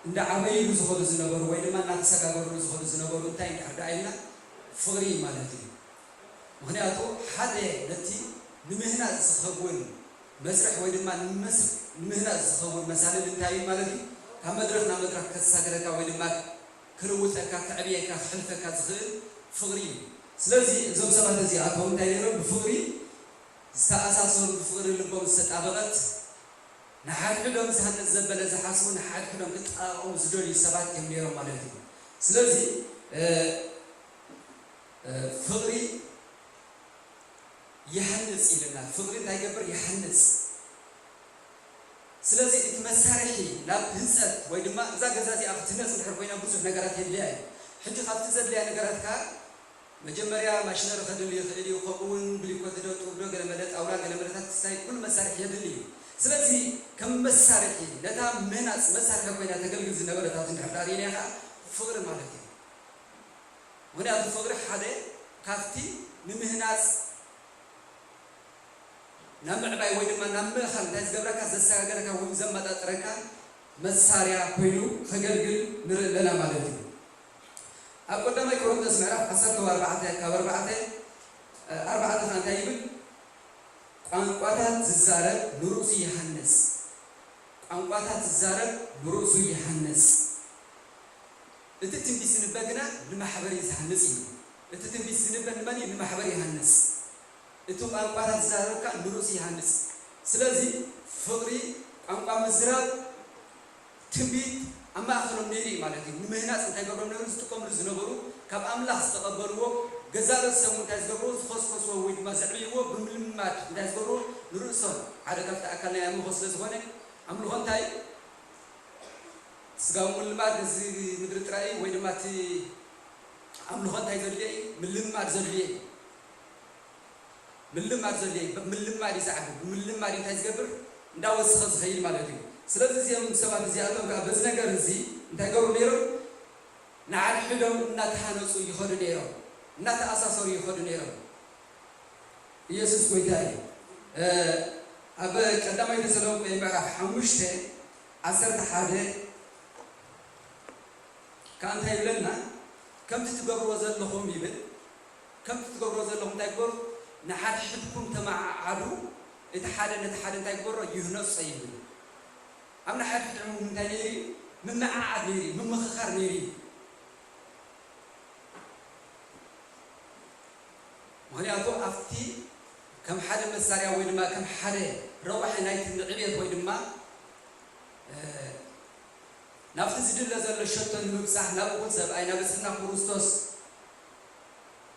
እንዳዓበይሉ ዝኸዱ ዝነበሩ ወይ ድማ እናተሰጋገሩሉ ዝኸዱ ዝነበሩ እንታይ እንድሕር ደኣ ኢልና ፍቕሪ እዩ ማለት እዩ። ምኽንያቱ ሓደ ነቲ ንምህናጽ ዝኸውን መስርሕ ወይ ድማ ንምህናጽ ዝኸውን መሳልል እንታይ እዩ ማለት እዩ? ካብ መድረኽ ናብ መድረኽ ከተሳግረካ ወይ ድማ ክልውጠካ፣ ከዕብየካ፣ ክሕልፈካ ዝኽእል ፍቕሪ እዩ። ስለዚ እዞም ሰባት እዚኣቶም እንታይ ነይሮም? ብፍቕሪ ዝተኣሳሰሩ፣ ብፍቕሪ ልቦም ዝተጣበቐት፣ ንሓድሕዶም ዝሃንጽ ዘበለ ዝሓስቡ፣ ንሓድሕዶም ክጣበቑ ዝደልዩ ሰባት እዮም ነይሮም ማለት እዩ። ስለዚ ፍቕሪ ይሃንጽ ኢልና። ፍቕሪ እንታይ ይገብር? ይሃንጽ። ስለዚ እቲ መሳርሒ ናብ ህንጸት ወይ ድማ እዛ ገዛ እዚኣ ክትህነጽ እንድሕር ኮይና ብዙሕ ነገራት የድልያ እዩ። ሕጂ ካብቲ ዘድልያ ነገራት ከኣ መጀመርያ ማሽነሪ ከድሊ ይኽእል እዩ፣ ከምኡ እውን ብሊኮ ትደጥብ ዶ ገለመለ ጣውላ ገለመለታት ክስታይ ኩሉ መሳርሒ የድሊ እዩ። ስለዚ ከም መሳርሒ ነታ ምህናጽ መሳርሒ ኮይና ተገልግል ዝነበረት ኣብዚ እንድሕር ዳርየናያ ከኣ ፍቕሪ ማለት እዩ። ምኽንያቱ ፍቕሪ ሓደ ካብቲ ንምህናጽ ናብ ምዕባይ ወይ ድማ ናብ ምእኻል እንታይ ዝገብረካ ዘሰጋገረካ ወይ ዘመጣጥረካ መሳርያ ኮይኑ ከገልግል ንርኢ ኣለና ማለት እዩ። ኣብ ቀዳማይ ቆሮንቶስ ምዕራፍ ዓሰርተ ኣርባዕተ ካብ ኣርባዕተ ኣርባዕተ ከ እንታይ ይብል? ቋንቋታት ዝዛረብ ንርእሱ ይሃንጽ። ቋንቋታት ዝዛረብ ንርእሱ ይሃንጽ። እቲ ትንቢት ዝንበ ግና ንማሕበር እዩ ዝሃንጽ እዩ። እቲ ትንቢት ዝንበ ንመን እዩ? ንማሕበር ይሃንጽ። እቲ ቋንቋታት ዝዛረብ ከኣ ንርእሱ ይሃንጽ። ስለዚ ፍቕሪ፣ ቋንቋ ምዝራብ፣ ትንቢት ኣብ ማእከሎም ነይሩ እዩ ማለት እዩ። ንምህናጽ እንታይ ገብሮም ነይሩ? ዝጥቀምሉ ዝነበሩ ካብ ኣምላኽ ዝተቐበልዎ ገዛእ ርእሶም እንታይ ዝገብርዎ? ዝኸስከስዎ ወይ ድማ ዘዕብይዎ ብምልማድ እንታይ ዝገብርዎ? ንርእሶም ሓደ ካብቲ ኣካል ናይ ኣምልኾ ስለ ዝኾነ ኣምልኾ እንታይ ስጋዊ ምልማድ ነዚ ምድሪ ጥራይ ወይ ድማ እቲ ኣምልኾ እንታይ ዘድልዮ እዩ? ምልማድ ዘድልዮ እዩ። ምልማድ ዘድልዮ እዩ። ምልማድ እዩ ዝዓቢ። ብምልማድ እዩ እንታይ ዝገብር? እንዳወሰኸ ዝኸይድ ማለት እዩ። ስለዚ እዚኦም ሰባት እዚኣቶም ከዓ በዚ ነገር እዚ እንታይ ገብሩ ነይሮም? ንሓድሕዶም እናተሃነፁ ይኸዱ ነይሮም። እናተኣሳሰሩ ይኸዱ ነይሮም። ኢየሱስ ጎይታ እዩ። ኣብ ቀዳማይ ተሰሎንቄ ምዕራፍ ሓሙሽተ ዓሰርተ ሓደ ከኣ እንታይ ይብለና? ከምቲ ትገብርዎ ዘለኹም ይብል። ከምቲ ትገብርዎ ዘለኹም እንታይ ግበሩ? ንሓድሕድኩም ተመዓዓዱ፣ እቲ ሓደ ነቲ ሓደ እንታይ ግበሮ? ይህነጾ ይብል። ኣብ ንሓድሕድኩም እንታይ ነይሩ እዩ? ምምዕዓድ ነይሩ እዩ፣ ምምኽኻር ነይሩ እዩ። ምኽንያቱ ኣብቲ ከም ሓደ መሳርያ ወይ ድማ ከም ሓደ ረዋሒ ናይቲ ንዕቤት ወይ ድማ ናብቲ ዝድለ ዘሎ ሸቶ ንምብጻሕ ናብ እኹል ሰብኣይ ናብ ብጽሕና ክርስቶስ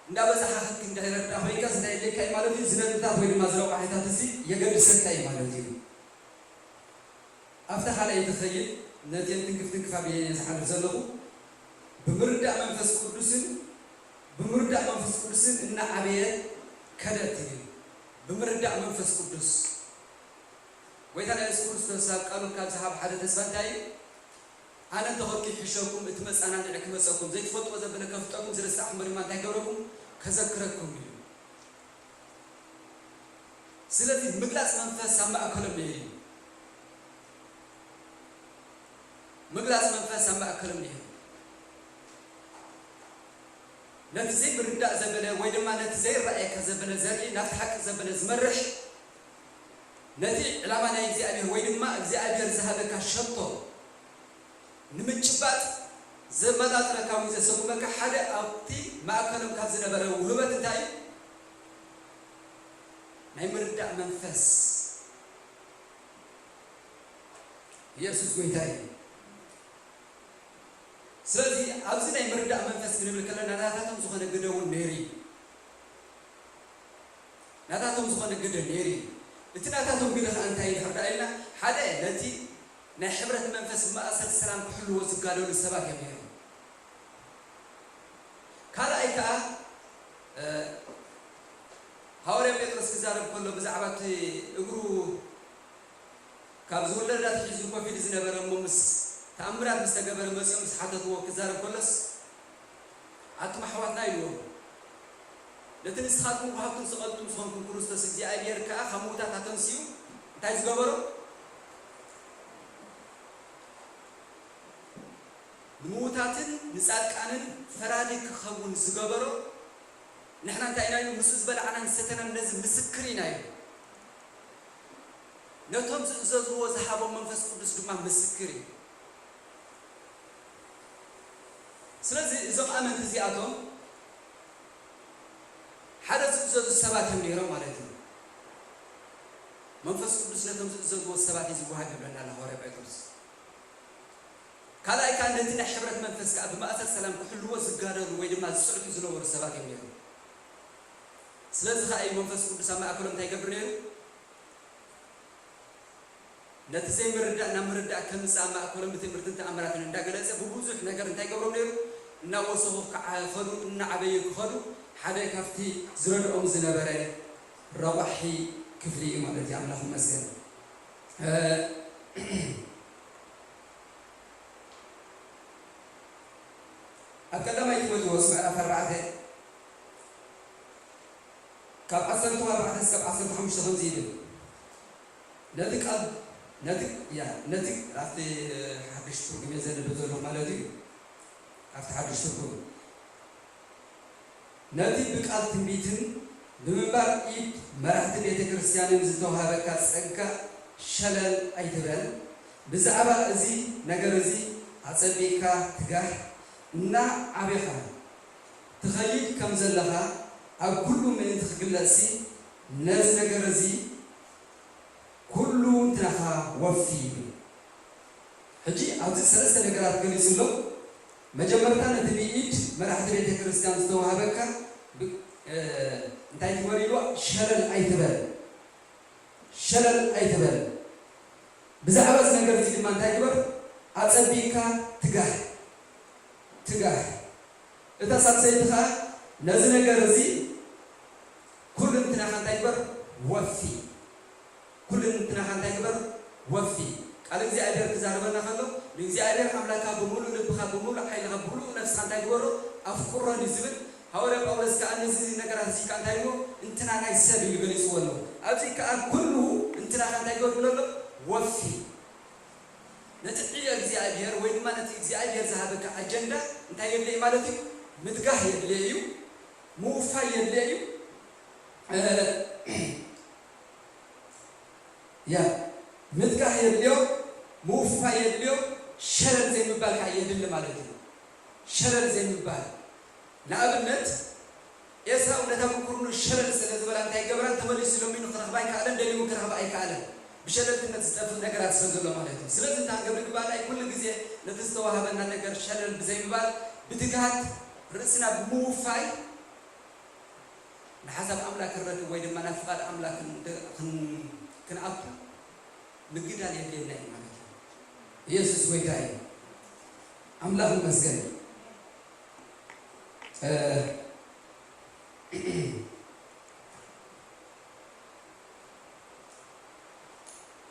እንዳበጻሓ ክትክንዳ ይረዳ ኮይንካ እንታይ የድልየካ እዩ ማለት እዩ። እዚ ነጥብታት ወይ ድማ ዝረቋሒታት እዚ የገድሰካ እዩ ማለት እዩ። ኣብታ ካልኣይ ትኸይድ ነቲ ትንክፍ ትንክፍ ኣቢለ እየ ዝሓልፍ ዘለኹ። ብምርዳእ መንፈስ ቅዱስን ብምርዳእ መንፈስ ቅዱስን እናዓበየ ከደ ትብል። ብምርዳእ መንፈስ ቅዱስ ጎይታና የሱስ ክርስቶስ ኣብ ቃሉ ካብ ዝሃብ ሓደ ተስፋ እንታይ እዩ? ኣነ እንተኾንኩ ይሕሸኩም፣ እቲ መጻናንዒ ክመጸኩም፣ ዘይትፈልጥዎ ዘበለ ከፍጠኩም፣ ዝረሳዕኩሞ ድማ እንታይ ገብረኩም? ከዘክረኩም እዩ። ስለዚ ምግላጽ መንፈስ ኣብ ማእከሎም ነይሩ እዩ። ምግላጽ መንፈስ ኣብ ማእከሎም ነይሩ። ነቲ ዘይምርዳእ ዘበለ ወይ ድማ ነቲ ዘይረኣየካ ዘበለ ዘርኢ ናብቲ ሓቂ ዘበለ ዝመርሕ ነቲ ዕላማ ናይ እግዚኣብሔር ወይ ድማ እግዚኣብሔር ዝሃበካ ሸቶ ንምጭባጥ ዘመጣጥረካ ወይ ዘሰጉመካ ሓደ ኣብቲ ማእከሎም ካብ ዝነበረ ውህበት እንታይ እዩ? ናይ ምርዳእ መንፈስ። ኢየሱስ ጎይታ እዩ። ስለዚ ኣብዚ ናይ ምርዳእ መንፈስ ክንብል ከለና ናታቶም ዝኾነ ግደ እውን ነይሩ እዩ። ናታቶም ዝኾነ ግደ ነይሩ እዩ። እቲ ናታቶም ግደ ኸዓ እንታይ እዩ ድሕር ደኣ ኢልና፣ ሓደ ነቲ ናይ ሕብረት መንፈስ ብመኣሰር ሰላም ክሕልዎ ዝጋደሉ ሰባት እዮም ነይሮም። ካልኣይ ከዓ ሃዋርያ ጴጥሮስ ክዛረብ ከሎ ብዛዕባ እቲ እግሩ ካብ ዝውለድ ኣትሒዙ ኮፍ ኢሉ ዝነበረ እሞ ምስ ተኣምራት ምስ ተገበረ መፂኦም ምስ ሓተትዎ ክዛረብ ከሎስ ኣቱም ኣሕዋትና ኢልዎም ነቲ ንስኻትኩም ወሃብቱን ስቐልቱን ዝኾንኩም ክርስቶስ እግዚኣብሔር ከዓ ካብ ምዉታት ኣተንሲኡ እንታይ ዝገበሮ ንምዉታትን ንጻድቃንን ፈራዲ ክኸውን ዝገበሮ፣ ንሕና እንታይ ኢና ኢሉ? ምስኡ ዝበላዕናን ዝሰተናን ነዚ ምስክር ኢና ኢሉ። ነቶም ዝእዘዝዎ ዝሃቦም መንፈስ ቅዱስ ድማ ምስክር እዩ። ስለዚ እዞም ኣመንቲ እዚኣቶም ሓደ ዝእዘዙ ሰባት እዮም ነይሮም ማለት እዩ። መንፈስ ቅዱስ ነቶም ዝእዘዝዎ ሰባት እዩ ዝወሃብ ይብለና ኣሎ ሃዋርያ ጴጥሮስ። ካልኣይ ከኣ ነቲ ናይ ሕብረት መንፈስ ከኣ ብማእሰር ሰላም ክሕልዎ ዝጋደሉ ወይ ድማ ዝጽዕቱ ዝነበሩ ሰባት እዮም ነይሮም። ስለዚ ከኣ እዩ መንፈስ ቅዱስ ኣብ ማእከሎም እንታይ ይገብር ነይሩ? ነቲ ዘይምርዳእ ናብ ምርዳእ ከምጽእ ኣብ ማእከሎም ብትእምርትን ተኣምራትን እንዳገለጸ ብብዙሕ ነገር እንታይ ይገብሮም ነይሩ? እናወሰኹ ክዓ-፣ ክኸዱ፣ እናዓበዩ ክኸዱ ሓደ ካብቲ ዝረድኦም ዝነበረ ረቋሒ ክፍሊ እዩ ማለት እዩ። ኣምላኽ ይመስገን። እ፣ ኣብ ቀዳማይ ጢሞቴዎስ ምዕራፍ ኣርባዕተ ካብ ዓሰርተ ኣርባዕተ እስካብ ዓሰርተ ሓሙሽተ ከምዚ ይብል። ነቲ ቃል፣ ነቲ፣ ያ፣ ነቲ፣ ኣብቲ ሓድሽ ትርጉም እየ ዘንብብ ዘለኹ ማለት እዩ። ኣብቲ ሓድሽ ትርጉም። ነቲ ብቃል ትንቢትን ብምንባር ኢድ መራሕቲ ቤተ ክርስቲያንን ዝተዋህበካ ጸጋ ሸለል ኣይትበል። ብዛዕባ እዚ ነገር እዚ ኣጸቢቕካ ትጋህ፣ እናዓበኻ ትኸይድ ከም ዘለኻ ኣብ ኩሉ ምእንቲ ክግለጽሲ፣ ነዚ ነገር እዚ ኩሉ እንትናኻ ወፊ ይብል። ሕጂ ኣብዚ ሰለስተ ነገራት ገሊጹ ኣሎ። መጀመርታ ነቲ ብኢድ መራሕቲ ቤተ ክርስቲያን ዝተዋህበካ ብ-፣ እ፣ እንታይ ትበል ኢልዋ? ሸለል ኣይትበል። ሸለል ኣይትበል። ብዛዕባ እዚ ነገር እዚ ድማ እንታይ ግበር? ኣጸቢቕካ ትጋህ። ትጋህ። እታ ሳልሰይቲ ኸኣ ነዚ ነገር እዚ ኩልንትናኻ እንታይ ግበር? ወፊ። ኩልንትናኻ እንታይ ግበር? ወፊ። ቃል እግዚኣብሔር ክዛረበና ከሎ፣ ንእግዚኣብሔር ኣምላክካ ብምሉእ ልብኻ፣ ብምሉእ ሓይልኻ፣ ብምሉእ ነፍስኻ እንታይ ግበሮ? ኣፍቅሮ እዩ ዝብል። ሃዋርያ ጳውሎስ ከኣ ነዚ ነገራት እዚ ከኣ እንታይ ኢልዎ? እንትና ናይ ሰብ ኢሉ ገሊጽዎ ኣሎ። ኣብዚ ከኣ ኩሉ እንትናኻ እንታይ ግበር ይብሎ ኣሎ? ወፊ። ነቲ ዕዮ እግዚኣብሔር ወይ ድማ ነቲ እግዚኣብሔር ዝሃበካ ኣጀንዳ እንታይ የድልየ ማለት እዩ? ምትጋህ የድልየ እዩ። ምውፋይ የድልየ እዩ። እ፣ ያ፣ ምትጋህ የድልዮ፣ ምውፋይ የድልዮ፣ ሸለል ዘይምባል ከኣ የድሊ ማለት እዩ። ሸለል ዘይምባል። ንኣብነት፣ ኤሳው ነታ ምኩርኑ ሸለል ስለ ዝበላ እንታይ ይገብራ? ተመሊሱ ለሚኑ ክረኽባ ኣይከኣለን፣ ደሊሙ ክረኽባ ኣይከኣለን። ብሸለልትነት ዝጠፍእ ነገራት ስለ ዘሎ ማለት እዩ። ስለዚ እንታይ ክንገብር ይግባኣና? ኩሉ ግዜ ነቲ ዝተዋህበና ነገር ሸለል ብዘይምባል፣ ብትግሃት ርእስና ብምውፋይ ንሓሳብ ኣምላኽ ክንረድእ ወይ ድማ ናብ ፍቓድ ኣምላኽ ክን-፣ ክን-፣ ክንኣቱ ምግዳል የድልየና እዩ ማለት እዩ። ኢየሱስ ጎይታ እዩ። ኣምላኽ ይመስገን። እ፣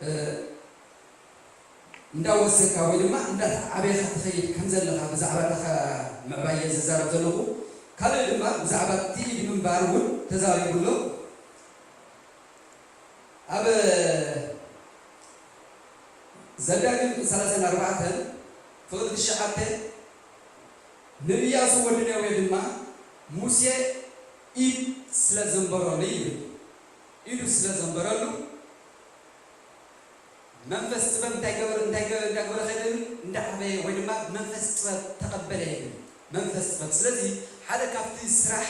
እ፣ እንዳወሰካ ወይ ድማ እንዳዓበኻ ትኸይድ ከም ዘለኻ ብዛዕባ እታ ምዕባይ እየ ዝዛረብ ዘለኹ። ካልእ ድማ ብዛዕባ እቲ ኢድ ምንባር እውን ተዛሪቡ ኣሎ። ኣብ ዘዳግም ሰላሳን ኣርባዕተን ፍቕዲ ትሽዓተ ንእያሱ ወዲ ነዌ ድማ ሙሴ ኢድ ስለ ዘንበረሉ ይብል። ኢዱ ስለ ዘንበረሉ መንፈስ ጥበብ እንታይ ገበረ፣ እንታይ ገበረ፣ እንዳገበረ ኸይደ ይብል፣ እንዳዓበየ ወይ ድማ መንፈስ ጥበብ ተቐበለ ይብል። መንፈስ ጥበብ። ስለዚ ሓደ ካብቲ ስራሕ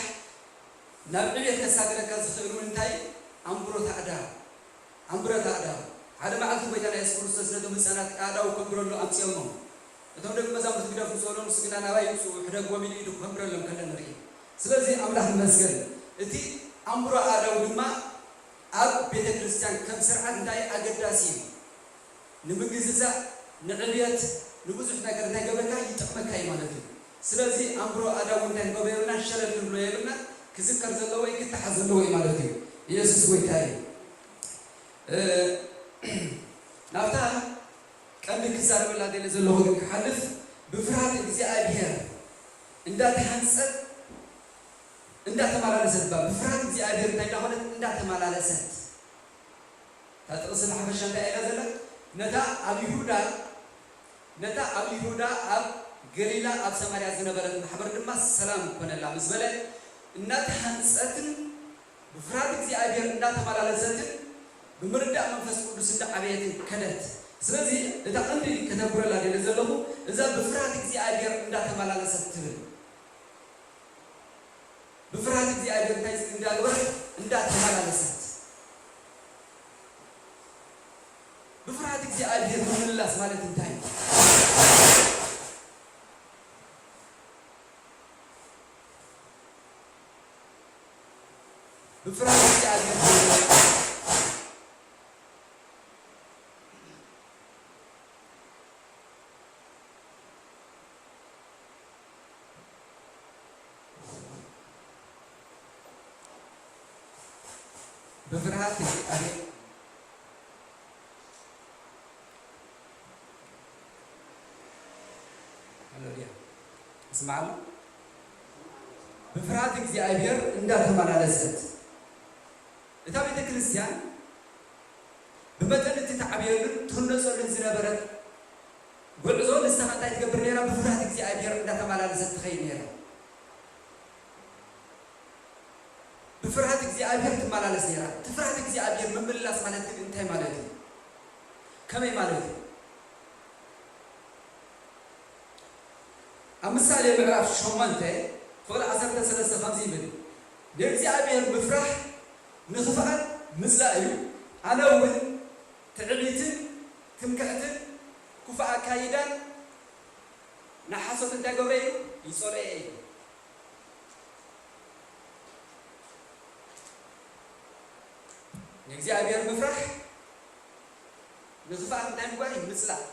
ናብ ዕብየት ከሳግረካ ዝኽእል እውን እንታይ? ኣንብሮት ኣእዳው። ኣንብሮት ኣእዳው። ሓደ መዓልቲ ጎይታና የሱስ ክርስቶስ ነቶም ህጻናት ኣእዳው ከንብረሉ ኣምጺኦሞ። እቶም ደቂ መዛሙርቲ ግደፉ ምስ በሎም፣ ንሱ ግና ናባይ ይምጽኡ፣ ሕደግዎም ኢሉ ኢዱ ከንብረሎም ከሎ ንርኢ። ስለዚ ኣምላኽ ይመስገን። እቲ ኣንብሮ ኣእዳው ድማ ኣብ ቤተ ክርስቲያን ከም ስርዓት እንታይ ኣገዳሲ እዩ። ንምግዝዛእ፣ ንዕብየት፣ ንብዙሕ ነገር እንታይ ገብረካ? ይጠቕመካ እዩ ማለት እዩ። ስለዚ ኣንብሮ ኣእዳው እንታይ ክንገብሮ የብልና? ሸለል ክንብሎ የብልና። ክዝከር ዘለዎ እዩ፣ ክተሓዝ ዘለዎ እዩ ማለት እዩ። ኢየሱስ ጎይታ እዩ። እ፣ ናብታ ቀንዲ ክዛረበላ ደለ ዘለኹ ግን ክሓልፍ፣ ብፍርሃት እግዚኣብሔር እንዳተሃንጸት፣ እንዳተመላለሰት፣ ባ-፣ ብፍርሃት እግዚኣብሔር እንታይ እንዳኾነት? እንዳተመላለሰት። እታ ጥቕሲ ብሓፈሻ እንታይ ኢላ ዘላ? ነታ ኣብ ይሁዳ፣ ነታ ኣብ ይሁዳ ኣብ ገሊላ ኣብ ሰማርያ ዝነበረት ማሕበር ድማ ሰላም ኮነላ ምስ በለ፣ እናተሃንጸትን ብፍርሃት እግዚኣብሔር እናተመላለሰትን ብምርዳእ መንፈስ ቅዱስ እናዓበየትን ከደት። ስለዚ እታ ቀንዲ ከተጉረላ ደለ ዘለኹ እዛ ብፍርሃት እግዚኣብሔር እንዳተመላለሰት ትብል። ብፍርሃት እግዚኣብሔር እንታይ እንዳገበረት እንዳተመላለሰት። ብፍርሃት እግዚኣብሔር ምምላስ ማለት እንታይ እዩ? ብፍርሃት እግዚኣብሔር ብፍርሃት እግዚኣብሔር ሃሌሉያ። እስማዕ ኣሎ። ብፍርሃት እግዚኣብሔር እንዳተመላለሰት እታ ቤተ ክርስቲያን ብመጠን እቲ ተዓብየሉን ትህነጸሉን ዝነበረት ጉዕዞ ንሳ እንታይ ትገብር ነይራ? ብፍርሃት እግዚኣብሔር እንዳተመላለሰት ትኸይድ ነይራ። ብፍርሃት እግዚኣብሔር ትመላለስ ነይራ። እቲ ፍርሃት እግዚኣብሔር ምምላስ ማለት ግን እንታይ ማለት እዩ? ከመይ ማለት እዩ? ኣብ ምሳሌ ምዕራፍ ሸሞንተ ፍቕዲ ዓሰርተ ሰለስተ ከምዚ ይብል፣ ንእግዚኣብሔር ምፍራሕ ንኽፍኣት ምጽላእ እዩ፣ ኣነ እውን ትዕቢትን ትምክሕትን ክፉእ ኣካይዳን ንሓሶት እንታይ ገብረ እዩ? ይጸልኦ እዩ። ንእግዚኣብሔር ምፍራሕ ንኽፍኣት እንታይ ምግባር እዩ? ምጽላእ።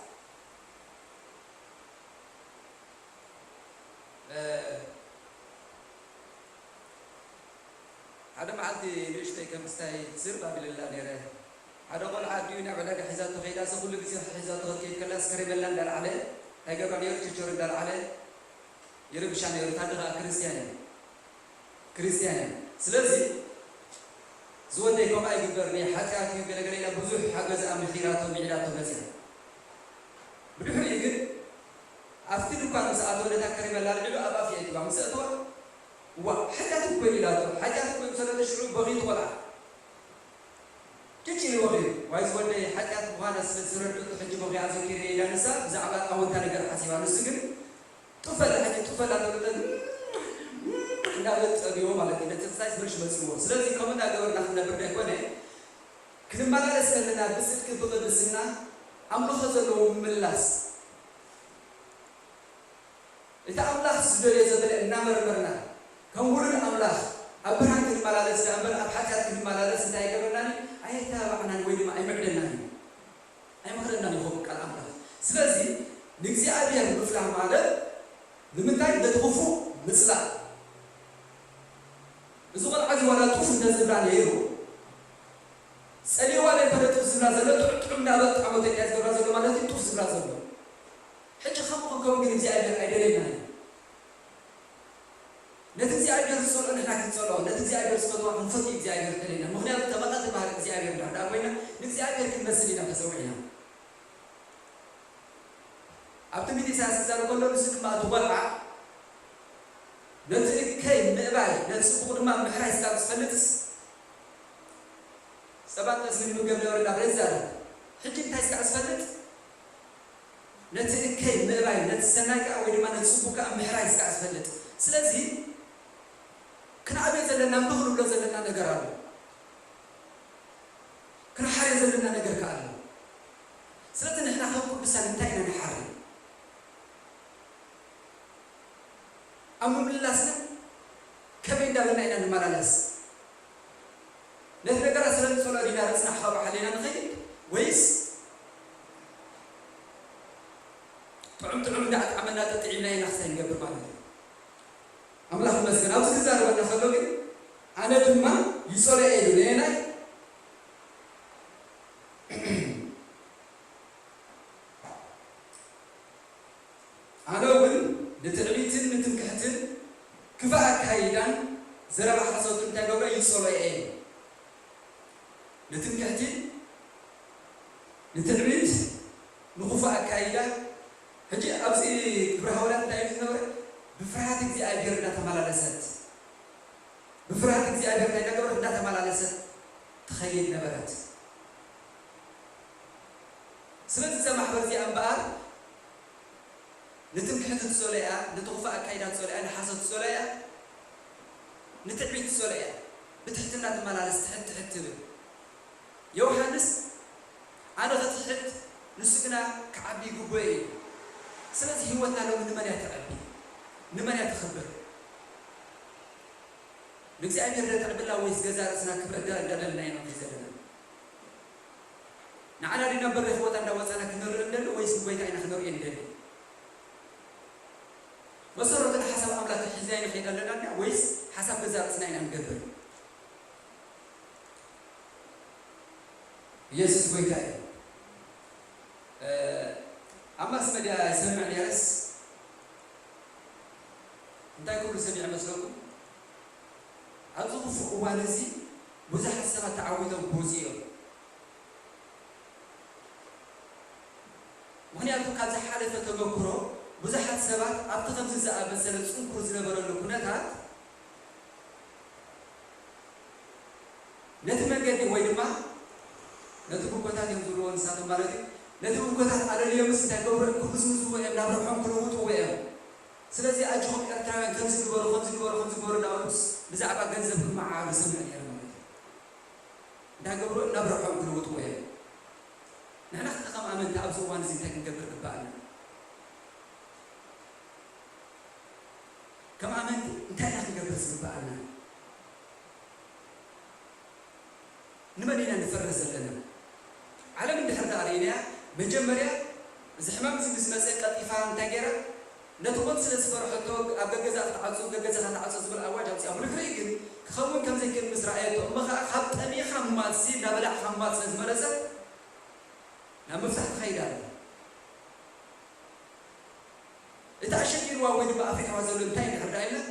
ሓደ መዓልቲ ንእሽተይ ከም ክስታይ ዝርብ ኣቢለላ ነይረ። ሓደ ቆልዓ ኣዲኡ ናብ ዕዳጋ ሒዛቶ ከይዳ፣ እዛ ኩሉ ግዜ ሒዛቶ ክትከይድ ከላ፣ ስከሪበላ እንዳልዓለ እንታይ ገብራ ነይሩ? ችቸር እንዳልዓለ ይርብሻ ነይሩ። ታዲ ከዓ ክርስትያን እዩ። ክርስትያን እዩ። ስለዚ ዝወደይ ከምኣ ይግበር፣ ናይ ሓጢኣት እዩ ገለገለ ኢላ ብዙሕ ሓገዝ ኣምሒራቶ፣ ምዒዳቶ መፅያ። ብድሕሪኡ ግን ኣብቲ ድኳን ምስ ኣተወ ነታ ከሪመላ ልዕሉ ኣብ ኣፍ የእትዋ። ምስ ኣተዋ፣ "እዋ፣ ሓጢኣት እኮ እዩ" ኢላቶ። ሓጢኣት እኮ እዩ ምስ በለቶ ሽዑ በኺቱ ቆልዓ። ጭጭ ኢሉ በኺዩ። "ዋይ ዝወደይ፣ ሓጢኣት ምዃና ስለ ዝተረድእኩ ሕጂ በኺ ኣዘኪረ" ኢላ ንሳ ብዛዕባ ኣወንታ ነገር ሓሲባ። ንሱ ግን "ጡፈላ ሕጂ ጡፈላ" ተብለተን እንዳበለ ጸልዎ ማለት እዩ። ነቲ ክሳይ ዝመሽ መጽዎ። ስለዚ ከምኡ እንዳገበርና ክንነብር ዘይኮነ፣ ክንመላለስ ከለና ብጽድቂ ብቕድስና ኣምልኾ ዘለዎ ምምላስ፣ እቲ ኣምላኽ ዝደልዮ ዘበለ እናመርመርና ከም ውሉድ ኣምላኽ ኣብ ብርሃን ክንመላለስ ደኣ እምበር ኣብ ሓጢኣት ክንመላለስ እንታይ ኣይገብረናን እዩ? ኣየተባብዓናን ወይ ድማ ኣይምዕደናን እዩ። ኣይምኽረናን ይኸውን ቃል ኣምላኽ። ስለዚ ንእግዚኣብሔር ምፍራሕ ማለት ንምንታይ? ነቲ ክፉእ ምጽላእ። እዚ ቆልዓ እዚ ዋላ ጡፍ እንተ ዝብላ ነይሩ፣ ጸሊእዋ ዘይኮነ ጡፍ ዝብላ ዘሎ፣ ጥዑም ጥዑም እናበልዓ ሞተ እያ ዝገብራ ዘሎ ማለት እዩ ጡፍ ዝብላ ዘሎ። ሕጂ ከምኡ ክንከውን ግን እግዚኣብሔር ኣይደለየናን እዩ። ነቲ እግዚኣብሔር ዝጸልኦ ንሕና ክንጸልኦ፣ ነቲ እግዚኣብሔር ዝፈትዋ ክንፈትዮ እግዚኣብሔር ደለየና። ምኽንያቱ ተመቐቲ ባህሪ እግዚኣብሔር እንድሕር ደኣ ኮይና ንእግዚኣብሔር ክንመስል ኢና ተሰዊዕና። ኣብ ትንቢት ኢሳያስ ክዛረብ ከሎ ንሱ ድማ እቲ ቆልዓ ነቲ እከይ ምእባይ ነቲ ጽቡቕ ድማ ምሕራይ ስጋብ ዝፈልጥስ ጸባን ጠስምን ይምገብ ነበረ እንዳበለ ይዛረብ። ሕጂ እንታይ ስጋዕ ዝፈልጥ ነቲ እከይ ምእባይ ነቲ ሰናይ ከኣ ወይ ድማ ነቲ ጽቡቕ ከኣ ምሕራይ ስጋዕ ዝፈልጥ። ስለዚ ክንኣብዮ ዘለና እምቢ ክንብሎ ዘለና ነገር ኣሎ። ክንሓርዮ ዘለና ነገር ከኣ ኣሎ። ስለዚ ንሕና ከም ቅዱሳን እንታይ ኢና ንሓሪ? ኣብ ምምላስና ከመይ እንዳበልና ኢና ንመላለስ? ነቲ ነገራት ስለ ንጸሎ ዲና ርእስና ሓባ ሓሊና ንኸይድ ወይስ ጥዑም ጥዑም እንዳኣጥዓመና ጠጢዕና ኢና ክሳይ ንገብር ማለት እዩ? ኣምላኽ ይመስገን። ኣብዚ ክዛረበና ከሎ ግን ኣነ ድማ ይጸልኦ ኢሉ ነየናይ ኣነ እውን ንትዕቢትን ንትምክሕትን ክፋእ ኣካይዳን ዘረባ ሓሶትን እንታይ ገብረ ይጸልኦ እየ። ንትምክሕቲ፣ ንትዕቢት፣ ንኽፉእ ኣካይዳ። ሕጂ ኣብዚ ግብረ ሃዋርያት እንታይ እንዳገበረት እንዳተመላለሰት ትኸይድ ነበረት። ስለዚ እዛ ማሕበር እዚኣ እምበኣር ንትምክሕቲ ትጸሎ እያ፣ ነቲ ክፉእ ኣካይዳ ትጸሎ እያ፣ ንሓሶት ትጸሎ እያ፣ ንትዕቢት ትጸሎ እያ። ብትሕትና ትመላለስ፣ ትሕት ትሕት ትብል። ዮሃንስ ኣነ ክትሕት ንሱ ግና ክዓቢ ይግብኦ እዩ። ስለዚ ህይወትና ሎሚ ንመን እያ ተዕቢ? ንመን እያ ተኽብር? ንእግዚኣብሔር ዶ ተዕብላ ወይስ ገዛ ርእስና ክብረት ዳ እንዳደለና ኢና ንኸይድ ዘለና? ንዓና ዲና በሪ ክወጣ እንዳወፃና ክንርኢ እንደሊ ወይስ ንጎይታ ኢና ክንርኢ እንደሊ? መሰረቱ ንሓሳብ ኣምላኽ ሒዝና ኢና ንኸይድ ኣለና እንድያ ወይስ ሓሳብ ገዛ ርእስና ኢና ንገብር? ኢየሱስ ጎይታ እዩ። ኣብ ማስ መድያ ይሰምዕ ነይረስ እንታይ ክብሉ ሰሚዐ መስለኩም? ኣብዚ ክፉእ እዋን እዚ ብዙሓት ሰባት ተዓዊቶም ክወፁ እዮም። ምኽንያቱ ካብ ዝሓለፈ ተመክሮ ብዙሓት ሰባት ኣብቲ ከምዚ ዝኣመሰለ ጽንኩር ዝነበረሉ ኩነታት ነቲ መንገዲ ወይ ድማ ነቲ ብኮታት እዮም ዝብልዎ ንሳቶም ማለት እዩ። ነቲ ብኮታት ኣለልዮምስ እንታይ ገብሩ እዮም? ክምዝምዝዎ እዮም፣ ናብ ረብሖም ክልውጥዎ እዮም። ስለዚ ኣጆኹም ኤርትራውያን ከምዚ ግበሩ፣ ከምዚ ግበሩ፣ ከምዚ ግበሩ እንዳበሉስ ብዛዕባ ገንዘብ ክመዓዓዱ ሰምዕ ነይረ ማለት እዩ። እንታይ ገብሩ እዮም? ናብ ረብሖም ክልውጥዎ እዮም። ንሕና ከ ከም ኣመንቲ ኣብዚ እዋን እዚ እንታይ ክንገብር ግባኣና? ከም ኣመንቲ እንታይ ኢና ክንገብር ዝግባኣና? ንመን ኢና ንፈርህ ዘለና? ዓለም እንድሕር ደኣ ርኢናያ፣ መጀመርያ እዚ ሕማም እዚ ምስ መጸ ቀልጢፋ እንታይ ገይራ? ነቲ ሞት ስለ ዝፈርሐቶ ኣብ ገገዛ ክትዓጹ፣ ገገዛኻ ተዓጹ ዝብል ኣዋጅ ኣውጺኣ። ብድሕሪኡ ግን ክኸውን ከም ዘይክእል ምስ ረኣየቶ እሞ ኸኣ ካብ ጠሚኻ ምማጽሲ እንዳበላዕካ ምማጽ ስለ ዝመረጸት ናብ ምፍታሕ ትኸይድ ኣላ። እቲ ኣሸጊርዋ ወይ ድማ ኣፍሪሕዋ ዘሎ እንታይ እንድሕር ደኣ ኢልና፣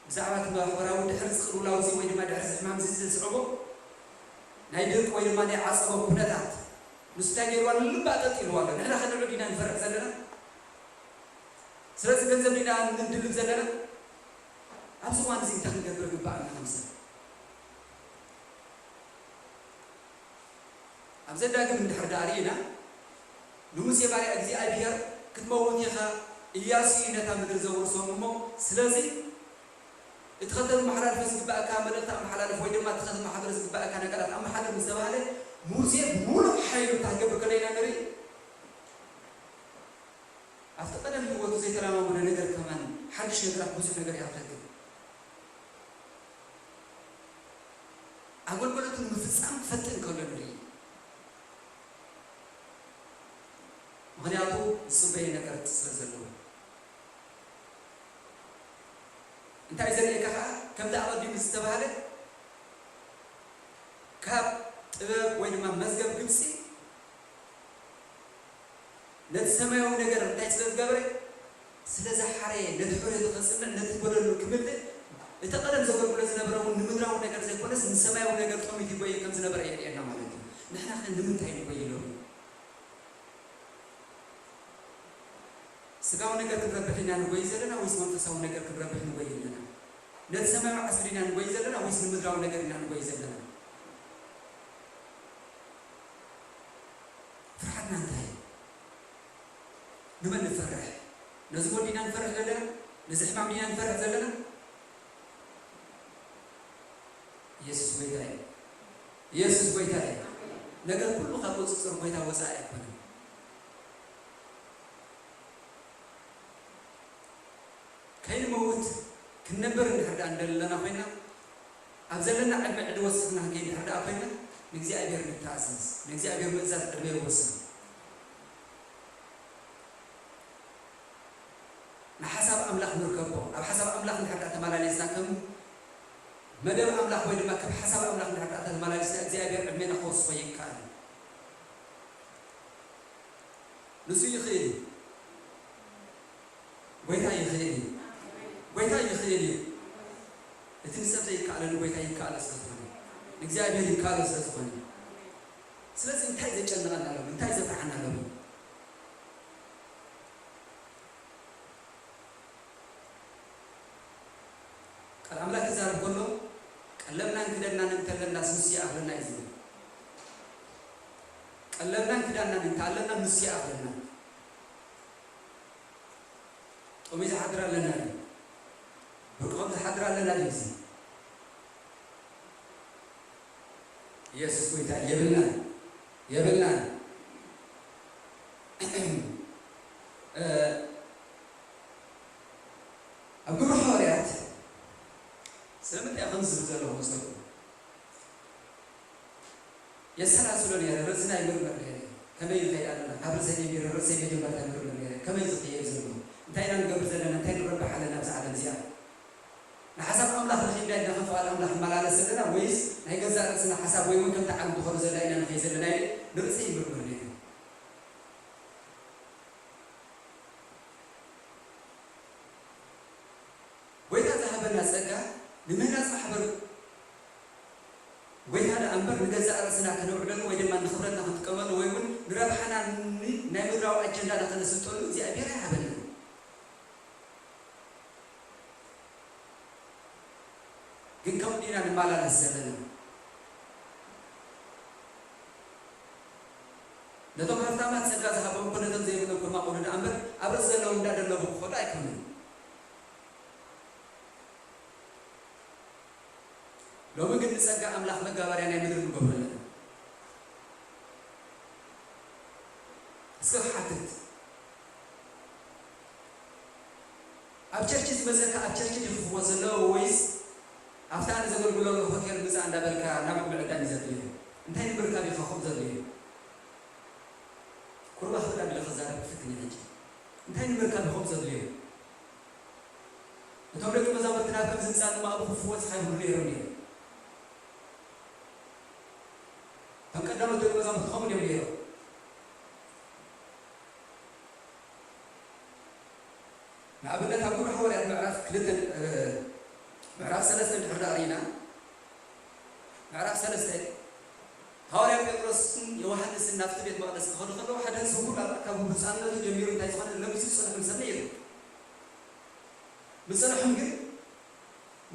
ብዛዕባ እቲ ማሕበራዊ ድሕሪ እዚ ቅልውላው እዚ ወይ ድማ ድሕሪ እዚ ሕማም እዚ ዘስዕቦ ናይ ድርቂ ወይ ድማ ናይ ዓጸቦ ኩነታት፣ ንሱ እንታይ ገይርዋ ንልባ ጠልጢልዋ ኣሎ። ንሕና ከ ንዑ ዲና ንፈርሕ ዘለና? ስለዚ ገንዘብ ዲና ንድልብ ዘለና? ኣብዚ እዋን እዚ እንታይ ክንገብር ግባኣና ከም ሰብ? ኣብ ዘዳግም እንድሕር ደኣ ርኢና፣ ንሙሴ ባርያ እግዚኣብሔር ክትመውት ኢኻ፣ ኢያሱ እዩ ነታ ምድሪ ዘውርሶም እሞ፣ ስለዚ እቲ ከተመሓላልፎ ዝግባእካ መልእኽቲ ኣመሓላልፍ ወይ ድማ እቲ ከተመሓድሮ ዝግባእካ ነገራት ኣመሓድር ምስ ተባህለ፣ ሙሴ ብምሉእ ሓይሉ እንታይ ክገብር ከሎ ኢና ንርኢ። ኣብቲ ቀደም ህይወቱ ዘይተለማመዶ ነገር ከማን ሓድሽ ነገራት ብዙሕ ነገር እያ ትረክብ። ኣገልግሎቱ ንምፍጻም ክፈትን ከሎ ንርኢ። ምኽንያቱ ዝጽበየ ነገር ስለ ዘለዎ። እንታይ ዘርእየካ ከኣ ከምቲ ኣቐዲሙ ዝተባህለ ካብ ጥበብ ወይ ድማ መዝገብ ግብጺ ነቲ ሰማያዊ ነገር እንታይ ስለ ዝገብረ? ስለ ዝሓረየ፣ ነቲ ሕሩየቱ ከጽንዕ፣ ነቲ ጎደሎ ክምልእ፣ እቲ ቀደም ዘገልግሎ ዝነበረ እውን ንምድራዊ ነገር ዘይኮነስ ንሰማያዊ ነገር ጠሚቱ ይጎየ ከም ዝነበረ የርእየና ማለት እዩ። ንሕና ከ ንምንታይ ንጎይ ኢሎም? ስጋዊ ነገር ክንረብሕ ኢና ንጎይ ዘለና ወይስ መንፈሳዊ ነገር ክንረብሕ ንጎይ ኣለና? ነቲ ሰማያዊ ዓስቢ ኢና ንጎይ ዘለና ወይስ ንምድራዊ ነገር ኢና ንጎይ ዘለና? ፍርሓትና እንታይ እዩ? ንመን ንፈርሕ? ነዚ ሞት ዲና ንፈርሕ ዘለና? ነዚ ሕማም ዲና ንፈርሕ ዘለና? ኢየሱስ ጎይታ እዩ። ኢየሱስ ጎይታ እዩ። ነገር ኩሉ ካብ ቁጽጽር ጎይታ ወጻኢ ኣይኮነን። ከይንመውት ክንነብር እንድሕር ደኣ እንደለና ኮይና፣ ኣብ ዘለና ዕድመ ዕድወ ወሲኽና ክንከይድ እንድሕር ደኣ ኮይና፣ ንእግዚኣብሔር ንተኣዘዝ። ንእግዚኣብሔር ምእዛዝ ዕድመ ይወስን። ንሓሳብ ኣምላኽ ንርከቦ። ኣብ ሓሳብ ኣምላኽ እንድሕር ደኣ ተመላሊስና፣ ከም መደብ ኣምላኽ ወይ ድማ ከም ሓሳብ ኣምላኽ እንድሕር ደኣ ተመላሊስና፣ እግዚኣብሔር ዕድሜና ክወስኾ ይከኣል። ንሱ ይኽእል እዩ። ጎይታ ይኽእል እዩ። ጎይታ ይኽእል እዩ። እቲ ንሰብ ዘይከኣሎ ንጎይታ ይከኣሎ ስለ ዝኾነ፣ ንእግዚኣብሔር ይከኣሎ ስለ ዝኾነ፣ ስለዚ እንታይ ዘጨንቐና ኣሎ? እንታይ ዘፍርሓና ኣሎ? ቃል ኣምላኽ ክዛረብ ከሎ ቀለብናን ንሱ ይኣኽለና እዩ ዝብል። ቀለብናን ክዳንናን እንተኣለና ንሱ ይኣኽለና። ጦሚ ዝሓድር ኣለና እዩ። ብርቆም ዝሓድር ኣለና ድዩ? እዚ ኢየሱስ ጎይታ የብልናን፣ የብልናን። እ፣ ኣብ ግብሪ ሃዋርያት ስለምንታይ ከምዚ ዝብል ዘለኹ መስለኩም? የሰላስሎ ነይረ፣ ርእስና ይምርምር ነይረ። ከመይ ንኸይድ ኣለና? ካብ ርእሰይ ጀሚረ፣ ርእሰይ መጀመርታ ይምርምር ነይረ። ከመይ ዝኸየድ ዘሎ? እንታይ ኢና ንገብር ዘለና? እንታይ ንረብሕ ኣለና ኣብዚ ዓለም እዚኣ? ንሓሳብ ኣምላኽ ረኺብና ኢልና ከም ፍቓድ ኣምላኽ ንመላለስ ዘለና፣ ወይስ ናይ ገዛእ ርእስና ሓሳብ ወይ እውን ከምቲ ዓለም ትኸዶ ዘላ ኢና ንኸይድ ዘለና ኢለ ንርእሰይ ይምርምር ነይረ። ጎይታ ዝሃበና ጸጋ ንምህናጽ ማሕበር ጎይታ ደኣ እምበር ንገዛእ ርእስና ከነውዕለሉ ወይ ድማ ንኽብረትና ክንጥቀመሉ ወይ እውን ንረብሓና ን-፣ ናይ ምድራዊ ኣጀንዳና ከነስልጠሉ እግዚኣብሔር ኣይሃበናን። ግን ከምኡ ዲና ንመላለስ ዘለና? ነቶም ሃብታማት ጸጋ ዝሃቦም እኮ ነቶም ዘይብሎም ከማቕሉ ደኣ እምበር ኣብ ርእሲ ዘለዎም እንዳደለቡ ክኸዱ ኣይኮኑን። ሎሚ ግን ንጸጋ ኣምላኽ መጋበርያ ናይ ምድሪ ንገብሮ ኣለና። እስከ ክሓትት፣ ኣብ ቸርች ዝመጸካ ኣብ ቸርች ድዩ ክፍወስ ዘለዎ ወይስ ኣብታ ኣነ ዘገልግለሉ ሆቴል ምጻእ እንዳበልካ ናብኡ ምዕዳም እዩ ዘድልዮ? እንታይ ንምርካብ እዩ ከኹም ዘድልዮ? ቁሩብ ኣኽብዳ ኢለ ክዛረብ ክፍትን እየ ሕጂ። እንታይ ንምርካብ እዩ ከምኡ ዘድልዮ? እቶም ደቂ መዛሙርቲ ናብ ከምዚ ህንጻ ድማ ኣብኡ ክፍወስ ይብሉ ነይሮም እዮም። እቶም ቀዳሞት ደቂ መዛሙርቲ ከምኡ እዮም ነይሮም። ንኣብነት ኣብ ግብሪ ሃዋርያት ምዕራፍ ክልተ፣ እ፣ ምዕራፍ ሰለስተ እንድሕር ደኣ ርኢና፣ ምዕራፍ ሰለስተ፣ ሃዋርያ ጴጥሮስን ዮሃንስን ናብቲ ቤት መቕደስ ክኸዱ ከለዉ፣ ሓደ ስንኩል ኣርባዕተ ካብ ህጻንነቱ ጀሚሩ እንታይ ዝኾነ ለሚሱ ዝጸንሐ ሰብ ነይሩ። ምስ ጸንሖም ግን፣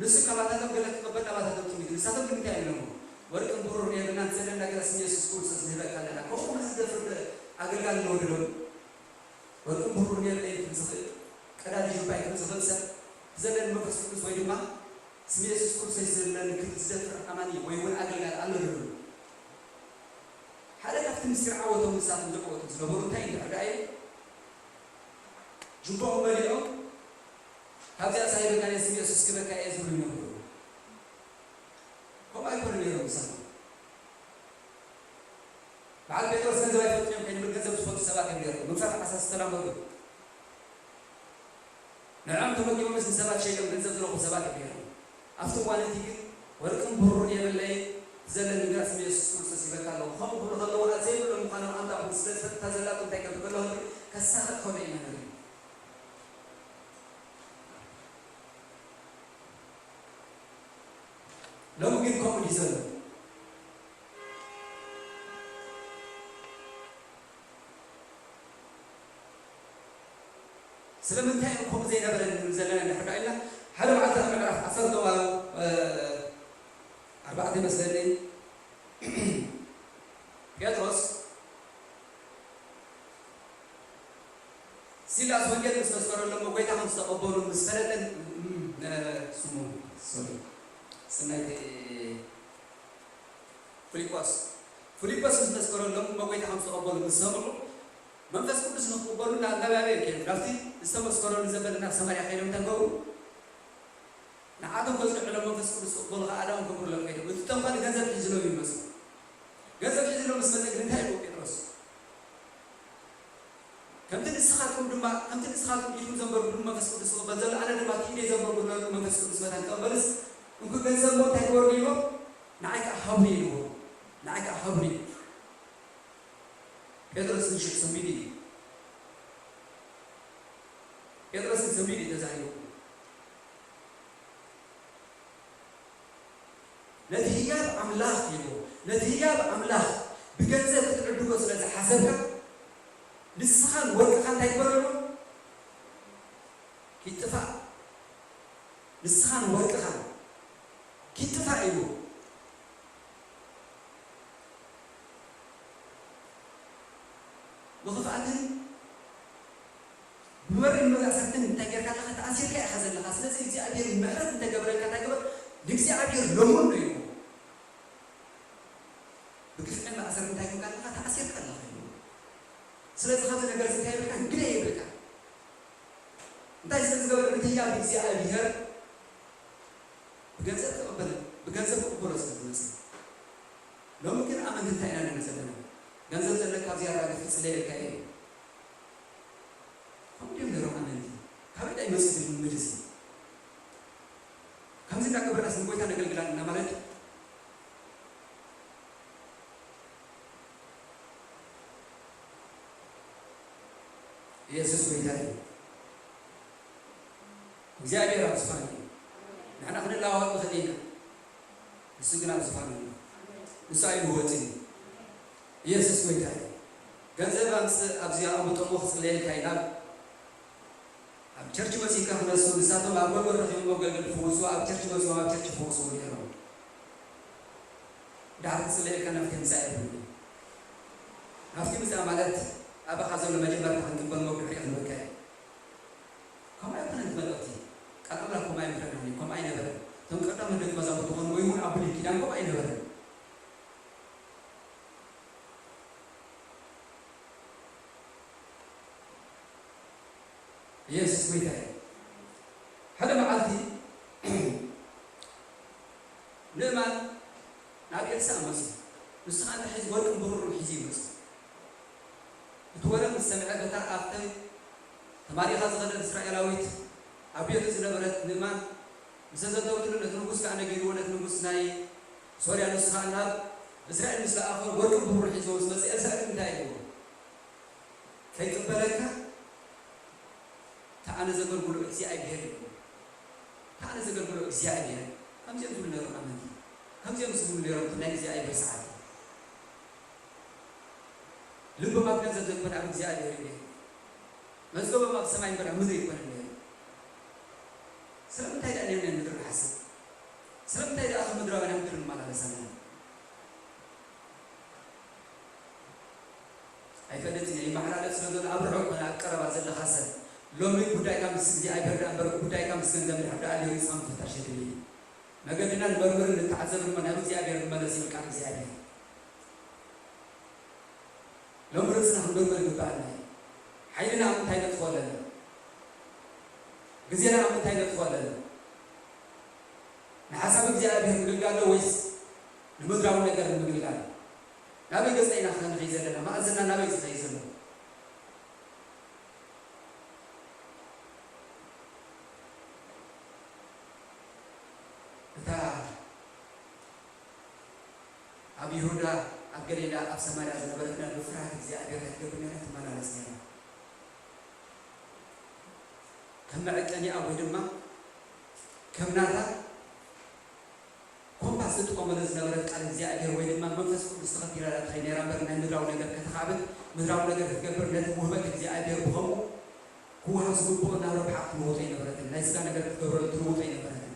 ንሱ ካባታቶም ገለ ክቕበል ናባታቶም ትሚዱ። ንሳቶም ግን እንታይ ኢሎሞ? ወርቅን ብሩርን የብልናን፣ እቲ ዘለና ግና ስም የሱስ ክርስቶስ ንህበካ ኣለና። ከምኡ እውን ዝደፍር ኣገልጋሊ ኣለዎ ዶ? ወርቅን ብሩርን የብለይን ክብል ዝኽእል፣ ቀዳዲ ጁባይ ክብል ዝኽእል ሰብ፣ እቲ ዘለኒ መንፈስ ቅዱስ ወይ ድማ ስም የሱስ ክርስቶስ ዘለኒ ክብል ዝደፍር ኣማኒ ወይ እውን ኣገልጋሊ ኣሎ ዶ? ሓደ ካብቲ ምስጢር ዓወቶም ንሳቶም ዝዓወቱ ዝነበሩ እንታይ እዩ እንድሕር ደኣ እዩ? ጁባኦም መሊኦም፣ ካብዚኣ ሳይበካ ናይ ስም የሱስ ክበካ እየ ዝብሉ ይነበሩ። ከምኡ ኣይኮነ ነይሮም ንሳቶም። በዓል ጴጥሮስ ገንዘብ ኣይፈልጡን እዮም ከይንብል፣ ገንዘብ ዝፈልጡ ሰባት እዮም ነይሮም። ምግፋፍ ዓሳ ዝተላመዱ። ንዕኦም ተመጊቦም ምስ ንሰባት ሸይጦም ገንዘብ ዝረኽቡ ሰባት እዮም ነይሮም። ኣብቲ እዋን እቲ ግን ወርቅን ብሩርን የብለይን፣ ዘለኒ ግና ስም የሱስ ክርስቶስ ይበካ ኣለኹ። ከምኡ ክብሉ ከለዉ፣ ዘይብሎም ምዃኖም ኣምጣኹም፣ ስለ ዝፈልጥ እታ ዘላቶም እንታይ ከብሉ ከለኹ ግን ከሳኽዕ ከሎ እዩ ነይሩ። ሎሚ ግን ከምኡ ድዩ ዘሎ? ስለምንታይ እዩ ከምኡ ዘይነበረ ንብል ዘለና እንድሕር ደኣ ኢልና፣ ሓደ መዓልቲ ኣብ ምዕራፍ ዓሰርተ ዋ-፣ እ፣ ኣርባዕተ ይመስለኒ፣ ጴጥሮስ ሲላስ ወንጌል ምስ መስከረሎም፣ ጎይታ ከም ዝተቐበሉ ምስ ፈለጠን፣ እም፣ እ፣ ስሙ፣ ሶሪ፣ ስም ናይቲ ፊልጶስ፣ ፊልጶስ ምስ መስከረሎም፣ እሞ ጎይታ ከም ዝተቐበሉ ምስ ሰምዑ፣ መንፈስ ቅዱስ ንክቕበሉ ናብ፣ ናብ ኣበይ ከይዶም? ናብቲ ዝተመስከረሉ ዘበለ ናብ ሰማርያ ከይዶም እንታይ ገበሩ? ንዓቶም ከጽንዕሎም መንፈስ ቅዱስ ክቕበሉ ከኣ ኣዳውን ክገብሩሎም ከይዶም። እቲ ጠንቋሊ ገንዘብ ሒዝሎም ይመጹ። ገንዘብ ሒዝሎም ምስ መጸ ግን እንታይ ይብሉ ጴጥሮስ? ከምቲ ንስኻትኩም ድማ፣ ከምቲ ንስኻትኩም ኢድኩም ዘንበርኩሉ መንፈስ ቅዱስ ዝቕበል ዘሎ፣ ኣነ ድማ እቲ ኢደይ ዘንበርኩሉ መንፈስ ቅዱስ መታን ክቕበልስ፣ እንኩ ገንዘብ እሞ እንታይ ግበሩ ኢልዎ? ንዓይ ከኣ ሃቡኒ ኢልዎ። ንዓይ ከኣ ሃቡኒ። ጴጥሮስ ንሽሕ ሰሚዱ እዩ። ጴጥሮስ ግን ሰሚዱ እዩ ተዛሪቡ። ነቲ ህያብ ኣምላኽ ኢልዎ፣ ነቲ ህያብ ኣምላኽ ብገንዘብ ክትዕድጎ ስለ ዝሓሰብካ፣ ንስኻን ወርቅኻ እንታይ ግበረሉ? ኪጥፋእ። ንስኻን ወርቅኻን ኪጥፋእ ኢልዎ። ብኽፍኣትን ብመሪር መእሰርትን እንታይ ጌርካ ኣለኻ? ተኣሲርካ ኢኻ ዘለኻ። ስለዚ እግዚኣብሔር ምሕረት እንተገበረልካ እንታይ ግበር? ንእግዚኣብሔር ለምኖ ኢልዎ። ብግፍዕን ማእሰር እንታይ ኮንካ ኣለኻ? ተኣሲርካ ኣለኻ ኢልዎ። ስለዚ ካብዚ ነገር እዚ እንታይ ይብልካ? ግደ ይብልካ። እንታይ ስለ ዝገበረ? ንትያ እግዚኣብሔር ብገንዘብ ክቕበል፣ ብገንዘብ ክቕበሎ ስለ ዝመጽእ። ሎሚ ግን ኣመንቲ እንታይ ኢና ንብል ዘለና? ገንዘብ ዘለካ ኣብዚ ኣራግፍ ክጽለየልካ እየ። ከምኡ ድዮም ነይሮም ኣመንቲ? ካበይ ዳ ይመጽእ እዚ ልምምድ እዚ? ከምዚ እንዳገበርናስ ንጎይታ ነገልግላ ኣለና ማለት እዩ። ኢየሱስ ጎይታ እዩ። እግዚኣብሔር ኣብ ዝፋኑ እዩ። ንሕና ክንለዋወጥ ንኽእል ኢና። ንሱ ግን ኣብ ዝፋኑ እዩ። ንሱ ኣይልወጥን እዩ። ኢየሱስ ጎይታ እዩ። ገንዘብ ኣምጽእ፣ ኣብዚ ኣቐምጦሞ ክጽለየልካ እዩ ናብ ኣብ ቸርች መጺእካ ክነሱ፣ ንሳቶም ኣብ ጎልጎል ረኺቦም መገልገሊ ክፍውሱ፣ ኣብ ቸርች መጺኦም ኣብ ቸርች ይፍውሱ ነይሮም። ድሓር ክጽለየልካ ናብቲ ምጻእ የብሉን። ናብቲ ምጻእ ማለት ኣባኻ ዘሎ መጀመርታ ክንቅበል መብርሂ ክንበካ እዩ። ከምኡ ኣይኮነን እቲ መልእኽቲ። ቃል ኣምላኽ ከምኡ ኣይምህረናን እዩ፣ ከምኡ ኣይነበረን። እቶም ቀዳሞት ደቂ መዛሙርቱ ኾኑ ወይ እውን ኣብ ብሉይ ኪዳን ከምኡ ኣይነበረን። ኢየሱስ ጎይታ እዩ። ሓደ መዓልቲ ንእማን ናብ ኤልሳዕ መጽኡ። ንሱ ኸኣ እንታይ ሒዙ? ወርቅን ብሩርን ሒዙ እዩ መጽኡ። እቲ ወረ ምስ ሰምዐ፣ በታ ኣብቲ ተማሪኻ ዝኸደት እስራኤላዊት ኣብ ቤቱ ዝነበረት ንእማን ምስ ኣዘንተወትሉ፣ ነቲ ንጉስ ከኣ ነጊርዎ፣ ነቲ ንጉስ ናይ ሶርያ ንሱ ኸኣ ናብ እስራኤል ምስ ለኣኾ፣ ወርቅን ብሩርን ሒዝዎ ምስ መጽእ፣ ኤልሳዕ ግን እንታይ ኢልዎ? ከይቅበለካ፣ እታ ኣነ ዘገልግሎ እግዚኣብሔር እዩ። እታ ኣነ ዘገልግሎ እግዚኣብሔር። ከምዚኦም ዝብሉ ነይሮም ኣመንቲ። ከምዚኦም ዝብሉ ነይሮም፣ እቲ ናይ እግዚኣብሔር ሰዓት። ልቦም ኣብ ገንዘብ ዘይኮነ ኣብ እግዚኣብሔር እዩ ነይሩ። መዝገቦም ኣብ ሰማይ እምበር ኣብ ምድሪ ኣይኮነን ነይሩ። ስለምንታይ ደኣ ነይሩ ናይ ምድሪ ንሓስብ? ስለምንታይ ደኣ ከም ምድራውያን ኣብ ምድሪ ንመላለስ ኣለና? ኣይፈልጥን እየ፣ ይመሓላለፍ ስለ ዘሎ ኣብ ርሑቕ ኮነ ኣብ ቀረባ ዘለኻ ሰብ፣ ሎሚ ጉዳይካ ምስ እግዚኣብሔር ደኣ እምበር ጉዳይካ ምስ ገንዘብ እንድሕር ደኣ ኣልዩ ርእስኻ ምፍታሽ የድሊ እዩ። መገድና ንመርምርን ንተዓዘብን እሞ ናብ እግዚኣብሔር ንመለስ ይብል ቃል እግዚኣብሔር። ሎሚ ርእስና ክንምርምር ይግበኣና እዩ። ሓይልና ኣብ ምንታይ ነጥፍኦ ኣለና? ግዜና ኣብ ምንታይ ነጥፍኦ ኣለና? ንሓሳብ እግዚኣብሔር ምግልጋል ዶ ወይስ ንምድራዊ ነገር ንምግልጋል? ናበይ ገጽና ኢና ከ ንኸይድ ዘለና? መኣዝንና ናበይ እዩ ዝኸይድ ዘሎ? እታ ኣብ ይሁዳ፣ ኣብ ገሊላ፣ ኣብ ሰማርያ ዝነበረት ናይ ብፍርሃት እግዚኣብሔር ትገብር ነይራ፣ ትመላለስ ነይራ። ከም መዐቀኒኣ ወይ ድማ ከም ናታ ኮምፓስ ትጥቀመሉ ዝነበረት ቃል እግዚኣብሔር ወይ ድማ መንፈስ ቅዱስ ተኸቲላ እያ ትኸይድ ነይራ እምበር፣ ናይ ምድራዊ ነገር ከተኻዕብት፣ ምድራዊ ነገር ክትገብር፣ ነቲ ውህበት እግዚኣብሔር ብኸምኡ ክወሃብ ዝግብኦ ናብ ረብሓ ክትልውጦ ኣይነበረትን። ናይ ስጋ ነገር ክትገብረሉ ትልውጦ ኣይነበረትን።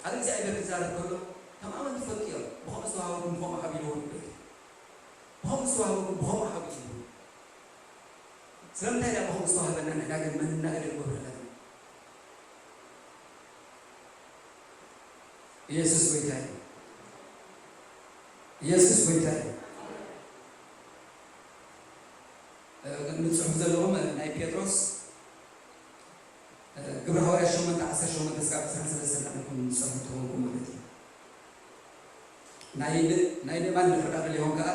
ቃል እግዚኣብሔር ክዛረብ ከሎ፣ ከም ኣመንቲ ትፈልጡ እዮም። ብኸምኡ ዝተዋሃበኩም ብኸምኡ ሃቡ ኢልዎ ይብል። ብኸምኡ ዝተዋሃበኩም ብኸምኡ ሃቡ ኢልዎ። ስለምንታይ ደኣ ብኸምኡ ዝተዋህበና ንሕና ግን መነናገዲ ንገብሮ ኣለና? ኢየሱስ ጎይታ እዩ። ኢየሱስ ጎይታ እዩ። እ፣ ንጽሑፍ ዘለኹም፣ እ፣ ናይ ጴጥሮስ፣ እ፣ ግብረ ሃዋርያት ሸሞንተ ዓሰርተ ሸሞንተ እስካብ ዕስራን ሰለስተን ርኢኹም ንጽሑፍ ትኾንኩም ማለት እዩ። ናይ ን-፣ ናይ ንእማን ንኽርዳ ደሊኹም ከኣ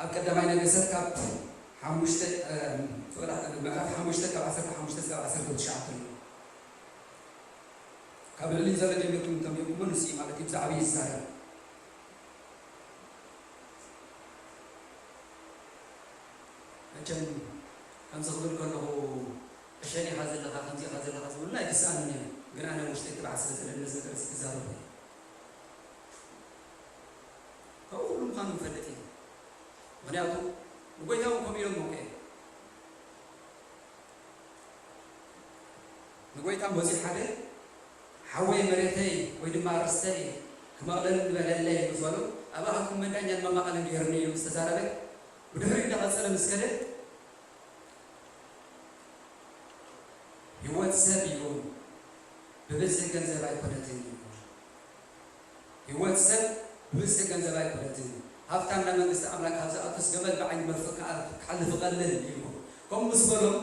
ኣብ ቀዳማይ ነገሰት ካብ ሓሙሽተ፣ እ፣ ፍቕዳ-፣ ምዕራፍ ሓሙሽተ ካብ ዓሰርተ ሓሙሽተ እስካብ ዓሰርተ ትሽዓተ እዩ። ካብ ልዕሊ ዘሎ ጀሚርኩም እንተንቢብኩሞ ንሱ እዩ ማለት እዩ፣ ብዛዕባ እዩ ዝዛረብ። መቸም ከምዚ ክብል ከለኹ፣ ዕሸል ኢኻ ዘለኻ፣ ከምዚ ኢኻ ዘለኻ ዝብሉና ኣይክስኣንን እዮም። ግን ኣነ ውሽጠይ ትብዓት ስለ ዘለኒ ነዚ ነገር እዚ ክዛረቦ እየ። ካብኡ ኩሉ ምዃኑ ንፈልጥ ኢና። ምኽንያቱ ንጎይታ እውን ከምኡ ኢሎሞ እኮ እዮም። ንጎይታ መፂኡ ሓደ ሓወይ መሬተይ ወይ ድማ ርስተይ ክመቕለኒ ንበለለይ ምስ በሎ፣ ኣባኻትኩም መዳኛን መማቐልን ገይሩኒ እዩ ምስ ተዛረበ፣ ብድሕሪኡ እንዳቐጸለ ምስ ከደ፣ ህይወት ሰብ ኢሉ ብብዝሒ ገንዘብ ኣይኮነትን እዩ። ህይወት ሰብ ብብዝሒ ገንዘብ ኣይኮነትን እዩ። ሃብታም ናብ መንግስቲ ኣምላክ ካብ ዝኣቱስ ገመል ብዓይኒ መርፍእ ክኣ-፣ ክሓልፍ ይቐልል ኢሉ። ከምኡ ምስ በሎም፣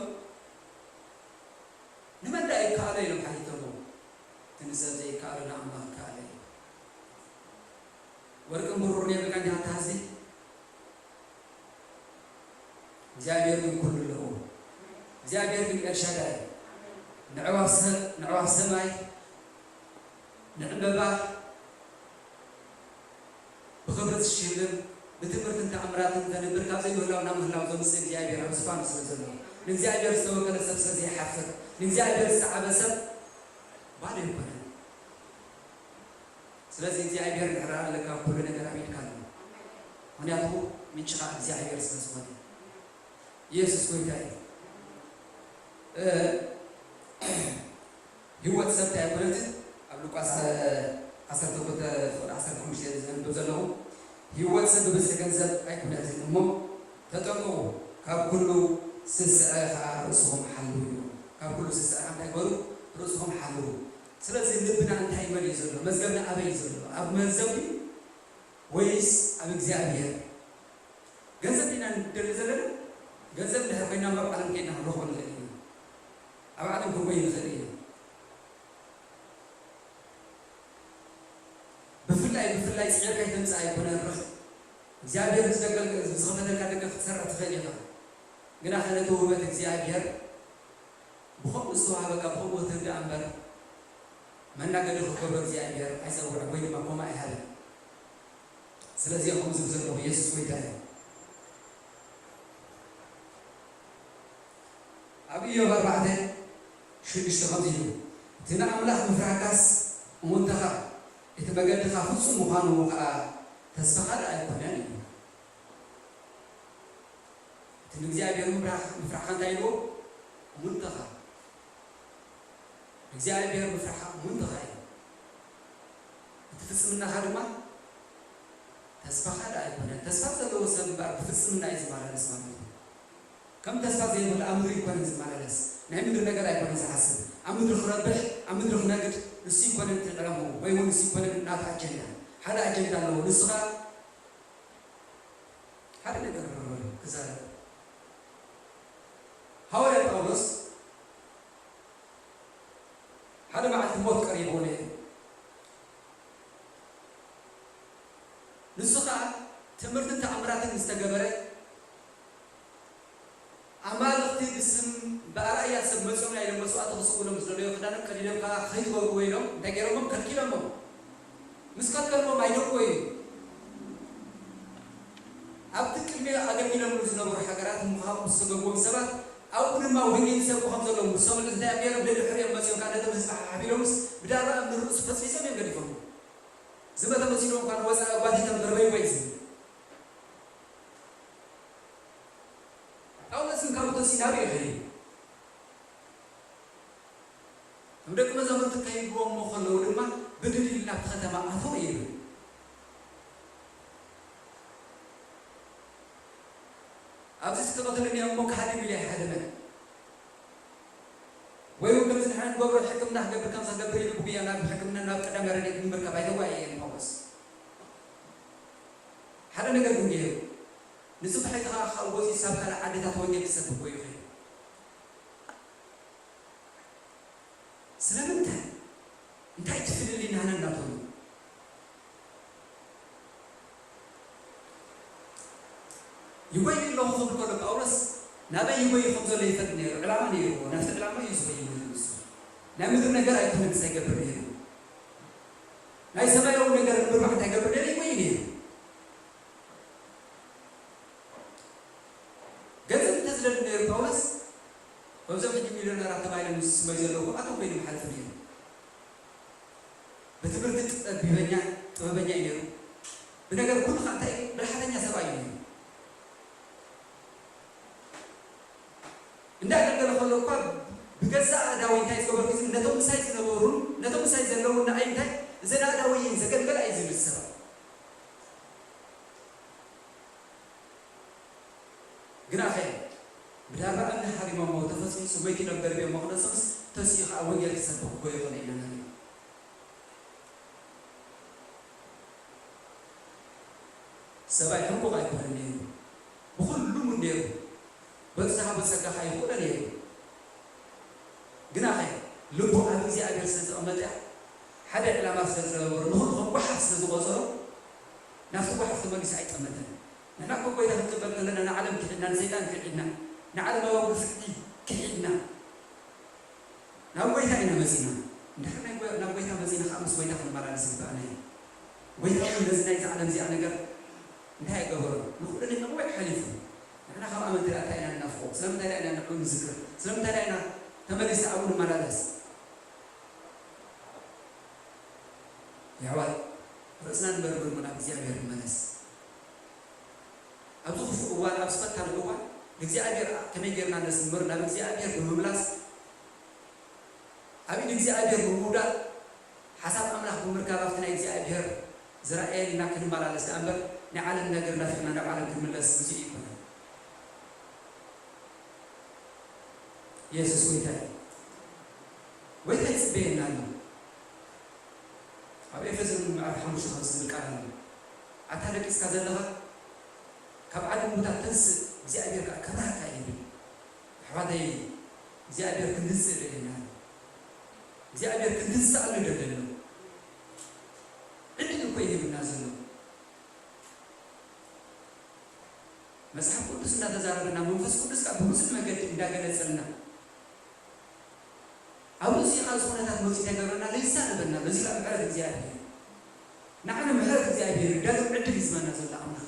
ንመን ደኣ ይከኣሎ ኢሎም ሓቲቶሞ። እቲ ንሰብ ዘይከኣሎ ንኣምላኽ ይከኣሎ እዩ። ወርቅን ብሩርን የብልካ እንዲኻ እንተሃሲ፣ እግዚኣብሔር ግን ኩሉ ኣለዎ። እግዚኣብሔር ግን ኤልሻዳይ፣ ንዕዋፍ ሰ-፣ ንዕዋፍ ሰማይ፣ ንዕምበባ ብኽብሪ ዝሽልም፣ ብትምህርትን ተኣምራትን ዘንብር፣ ካብ ዘይምህላው ናብ ምህላው ዘምጽእ እግዚኣብሔር ኣብ ዝፋኑ ስለ ዘሎ፣ ንእግዚኣብሔር ዝተወከለ ሰብ ስለ ዘይሓፍር፣ ንእግዚኣብሔር ዝሰዓበ ሰብ ባዶ ኣይኮነን። ስለዚ እግዚኣብሔር እንድሕር ኣለካ፣ ኩሉ ነገር ኣብ ኢድካ ኣሎ። ምኽንያቱ ምንጭኻ እግዚኣብሔር ስለ ዝኾነ። ኢየሱስ ጎይታ እዩ። እ፣ ህይወት ሰብ እንታይ ኣይኮነትን? ኣብ ሉቃስ፣ እ፣ ዓሰርተ ክልተ ፍቕዲ ዓሰርተ ሓሙሽተ ዘንብብ ዘለኹ፣ ህይወት ሰብ ብብዝሒ ገንዘብ ኣይኮነትን እሞ ተጠንቀቑ፣ ካብ ኩሉ ስስዐ ኸዓ ርእስኹም ሓልዉ እዩ። ካብ ኩሉ ስስዐ እንታይ ግበሩ? ርእስኹም ሓልዉ። ስለዚ ልብና እንታይ ይበል እዩ ዘሎ? መዝገብና ኣበይ እዩ ዘሎ? ኣብ ገንዘብ ድዩ ወይስ ኣብ እግዚኣብሔር? ገንዘብ ዲና ንደሊ ዘለና? ገንዘብ እንድሕር ኮይና ኣብ ዓለም ከይድና ክንረኽቦ ንኽእል ኢና። ኣብ ዓለም ክንጎይ ንኽእል ኢና። ብፍላይ፣ ብፍላይ ጽዒርካ ኣይተምጽእ ኣይኮነን ርኽብ። እግዚኣብሔር ብዝደገል-፣ ብዝኸፈተልካ ደገ ክትሰርሕ ትኽእል ኢኻ። ግናኸ ነቲ ውህበት እግዚኣብሔር ብኸምኡ ዝተዋህበካ ብኸምኡ ክትርዳእ እምበር፣ መናገዲ ክትገብሮ እግዚኣብሔር ኣይጸውዕን ወይ ድማ ኮማ ኣይሃብን። ስለዚ ከምኡ ዝብል ዘለኹ የሱስ ጎይታ እዩ። ኣብ ኢዮብ ኣርባዕተ ሽዱሽተ ከምዚ ኢሉ፣ "እቲ ንኣምላኽ ምፍራህካስ እሙንተኻ፣ እቲ መገድኻ ፍጹም ምዃኑ ኸኣ ተስፋኻ ደኣ ኣይኮነን" እዩ። እቲ ንእግዚኣብሔር ምፍራህ-፣ ምፍራሕካ እንታይ ኢልዎ? እሙንተኻ። እግዚኣብሔር ምፍራሕካ እሙንተኻ እዩ። እቲ ፍጽምናኻ ድማ ተስፋኻ ደኣ ኣይኮነን። ተስፋ ዘለዎ ሰብ እምበኣር ብፍጽምና እዩ ዝመላለስ ማለት እዩ። ከም ተስፋ ዘይብሉ ኣብ ምድሪ ኣይኮነን ዝመላለስ። ናይ ምድሪ ነገር ኣይኮነን ዝሓስብ። ኣብ ምድሪ ክረብሕ፣ ኣብ ምድሪ ክነግድ፣ ንሱ ኣይኮነን እቲ ዕላምኡ፣ ወይ እውን ንሱ ኣይኮነን ናቱ ኣጀንዳ። ሓደ ኣጀንዳ ኣለዎ። ንሱ ኸኣ ሓደ ነገር ክዛረብ። ሃዋርያ ጳውሎስ ሓደ መዓልቲ ሞት ቀሪብዎ ነይሩ። ንሱ ኸኣ ትምህርትን ተኣምራትን ምስ ተገበረ፣ ኣማልኽቲ ብስም ብኣርኣያ ሰብ መጺኦምና ኢሎም መስዋእቲ ክስውሎም ዝደለዩ ክዳኖም ቀዲዶም ከኣ ከይትገብርዎ ኢሎም እንታይ ገይሮሞም? ከልኪሎሞም። ምስ ከልከልዎም ኣይደልዎ እዩ። ኣብቲ ቅድሚኡ ኣገልጊሎምሉ ዝነበሩ ሃገራት ምዃኖም ዝሰገግዎም ሰባት ኣብኡ ድማ ወንጌል ይሰብኩ ከም ዘለዉ ምስ ሰምዑ እንታይ እዮም ገይሮም? ደድሕሪኦም መጺኦም ከኣ ነቶም ህዝቢ ሓሓቢሎምስ ብዳርባ እምኒ ርእሱ ፈጽፊጾም እዮም ገዲፎምዎ። ዝመተ መሲልዎም እኳ ንወጻኢ ኣጓቲቶም ደርበይዎ እዩ ዝብል። ጳውሎስ ግን ካብኡ ተሲኡ ናበይ ይኸይድ? እቶም ደቂ መዛሙርቲ ከይብዎም እሞ ከለዉ ድማ ብድድ ኢሉ ናብቲ ከተማ ኣተወ ይብል። ኣብዚ ዝተቐተሉ እኒኦም እሞ ክሃድም ኢለ ኣይሃደመን። ወይ እውን ከምዚ ንሕና ንገብሮ ሕክምና ክገብር ከም ዝገብር ኢሉ ብጉያ ናብ ሕክምና ናብ ቀዳማይ ረድኤት ንምርካብ ኣይተጓየየን ጳውሎስ። ሓደ ነገር ግን ገይሩ፣ ንጽባሒቱ ኸኣ ካብኡ ወጺኡ ሳብ ካልእ ዓድታት ወንጌል ክሰብክ እዩ ኸይዱ። ስለምንታይ? እንታይ እቲ ፍልልይ ናህናን ናቶም? ይጎይ ኣለኹ ክብል ከሎ ጳውሎስ ናበይ ይጎይ ከም ዘሎ ይፈልጥ ነይሩ። ዕላማ ነይርዎ። ናብቲ ዕላማ እዩ ዝጎይ ነይሩ ንሱ። ናይ ምድሪ ነገር ኣይኮነን ዝገብር ነይሩ። ናይ ሰማያዊ ነገር ንምርባሕ እንታይ ይገብር ነይሩ? ይጎይ ነይሩ። ገንዘብ እንተዝደሊ ነይሩ ጳውሎስ፣ በዞም ሕጂ ሚልዮነራት ተባሂሎም ዝስመዩ ዘለዉ ኣቶም ኮይኖም ሓለፉ ነይሩ። ብትምህርቲ ጠቢበኛ፣ ጥበበኛ እዩ ነይሩ። ብነገር ኩሉ ኸዓ እንታይ እዩ? ብልሓተኛ ሰብኣይ እዩ ነይሩ። እንዳኣገልገለ ከሎ እኳ ብገዛእ ኣእዳወይ እንታይ ዝገበርኩ እዩ ዝብል፣ ነቶም ምሳይ ዝነበሩን ነቶም ምሳይ ዘለዉን ንኣይ እንታይ፣ እዘን ኣእዳወይ እየን ዘገልገላ እዩ ዝብል ሰብኣይ። ብዳርባ እምኒ ሃሪሞሞ ተፈጺሙ ወይ ኪኖም ደርብዮሞ ክነስምስ ተሲኡ ከዓ ወንጌል ክሰብኽ እኮ ይኾነ ኢና ንብል። ሰብኣይ ሕንቁቕ ኣይኮነን ነይሩ። ብኹሉ ሙን ነይሩ። በቲ ዝሃቦ ጸጋ ከዓ ይኽእሎ ነይሩ። ግናኸ ልቡ ኣብ እግዚኣብሔር ስለ ዘቐመጠ፣ ሓደ ዕላማ ስለ ዝነበሮ፣ ንኹሉ ከም ጓሓፍ ስለ ዝቖጸሮ፣ ናብቲ ጓሓፍ ተመሊሱ ኣይጠመተን። ንሕና እኮ ጐይታ ክንቅበል ከለና ንዓለም ክሒድና፣ ንሰይጣን ክሒድና፣ ንዓለማዊ ግፍዕቲ ክሒድና፣ ናብ ጐይታ ኢና መጺና። እንድሕር ናይ ጐ-፣ ናብ ጐይታ መጺና ኸዓ ምስ ጐይታ ክንመላለስ ይግብኣና እዩ። ጐይታ እውን ነዚ ናይዛ ዓለም እዚኣ ነገር እንታይ ኣይገበሮን። ንኹሉ ነቲ ነዊሕ ሓሊፉ። ንሕና ከም ኣመንቲ ደኣ እንታይ ኢና ንናፍቖ? ስለምንታይ ደኣ ኢና ንዕኡ ንዝክር? ስለምንታይ ደኣ ኢና ተመሊስና ኣብኡ ንመላለስ? የሕዋት፣ ርእስና ንመርምር እሞ ናብ እግዚኣብሔር ንመለስ። ኣብዚ ክፉእ እዋን፣ ኣብዚ ፈታኒ እዋን፣ ንእግዚኣብሔር ከመይ ጌርና ነስምር? ናብ እግዚኣብሔር ብምምላስ፣ ኣብ ኢድ እግዚኣብሔር ብምውዳቕ፣ ሓሳብ ኣምላኽ ብምርካብ፣ ኣብቲ ናይ እግዚኣብሔር ዝረኣየልና ክንመላለስ ደኣ እምበር፣ ናይ ዓለም ነገር ናፊቕና ናብ ዓለም ክንምለስ ግዜኡ ኣይኮነን። የሱስ ጐይታ እዩ። ጐይታ ይጽበየና ኣሎ። ኣብ ኤፌሶን ምዕራፍ ሓሙሽተ ከምዚ ዝብል ቃል ኣሎ። ኣታ ደቂስካ ዘለኻ፣ ካብ ዓዲ ምዉታት ተንስእ፣ እግዚኣብሔር ከኣ ክብርሃካ እዩ ይብል። ኣሕዋተይ፣ እግዚኣብሔር ክንትንስእ ይደልየና ኣሎ። እግዚኣብሔር ክንትንስኣሉ ይደሊ ኣሎ። ዕድል እኮ እዩ ሂቡና ዘሎ። መጽሓፍ ቅዱስ እንዳተዛረበና፣ መንፈስ ቅዱስ ከኣ ብብዙሕ መገዲ እንዳገለጸልና፣ ኣብዚ እዚ ኻብ ዝኾነታት መጺኡ እንታይ ገብረና? ለይሳ ነበርና። በዚ ኻብ ምሕረት እግዚኣብሔር፣ ንዓና ምሕረት እግዚኣብሔር ዳግም ዕድል እዩ ዝህበና ዘሎ ኣምላኽ።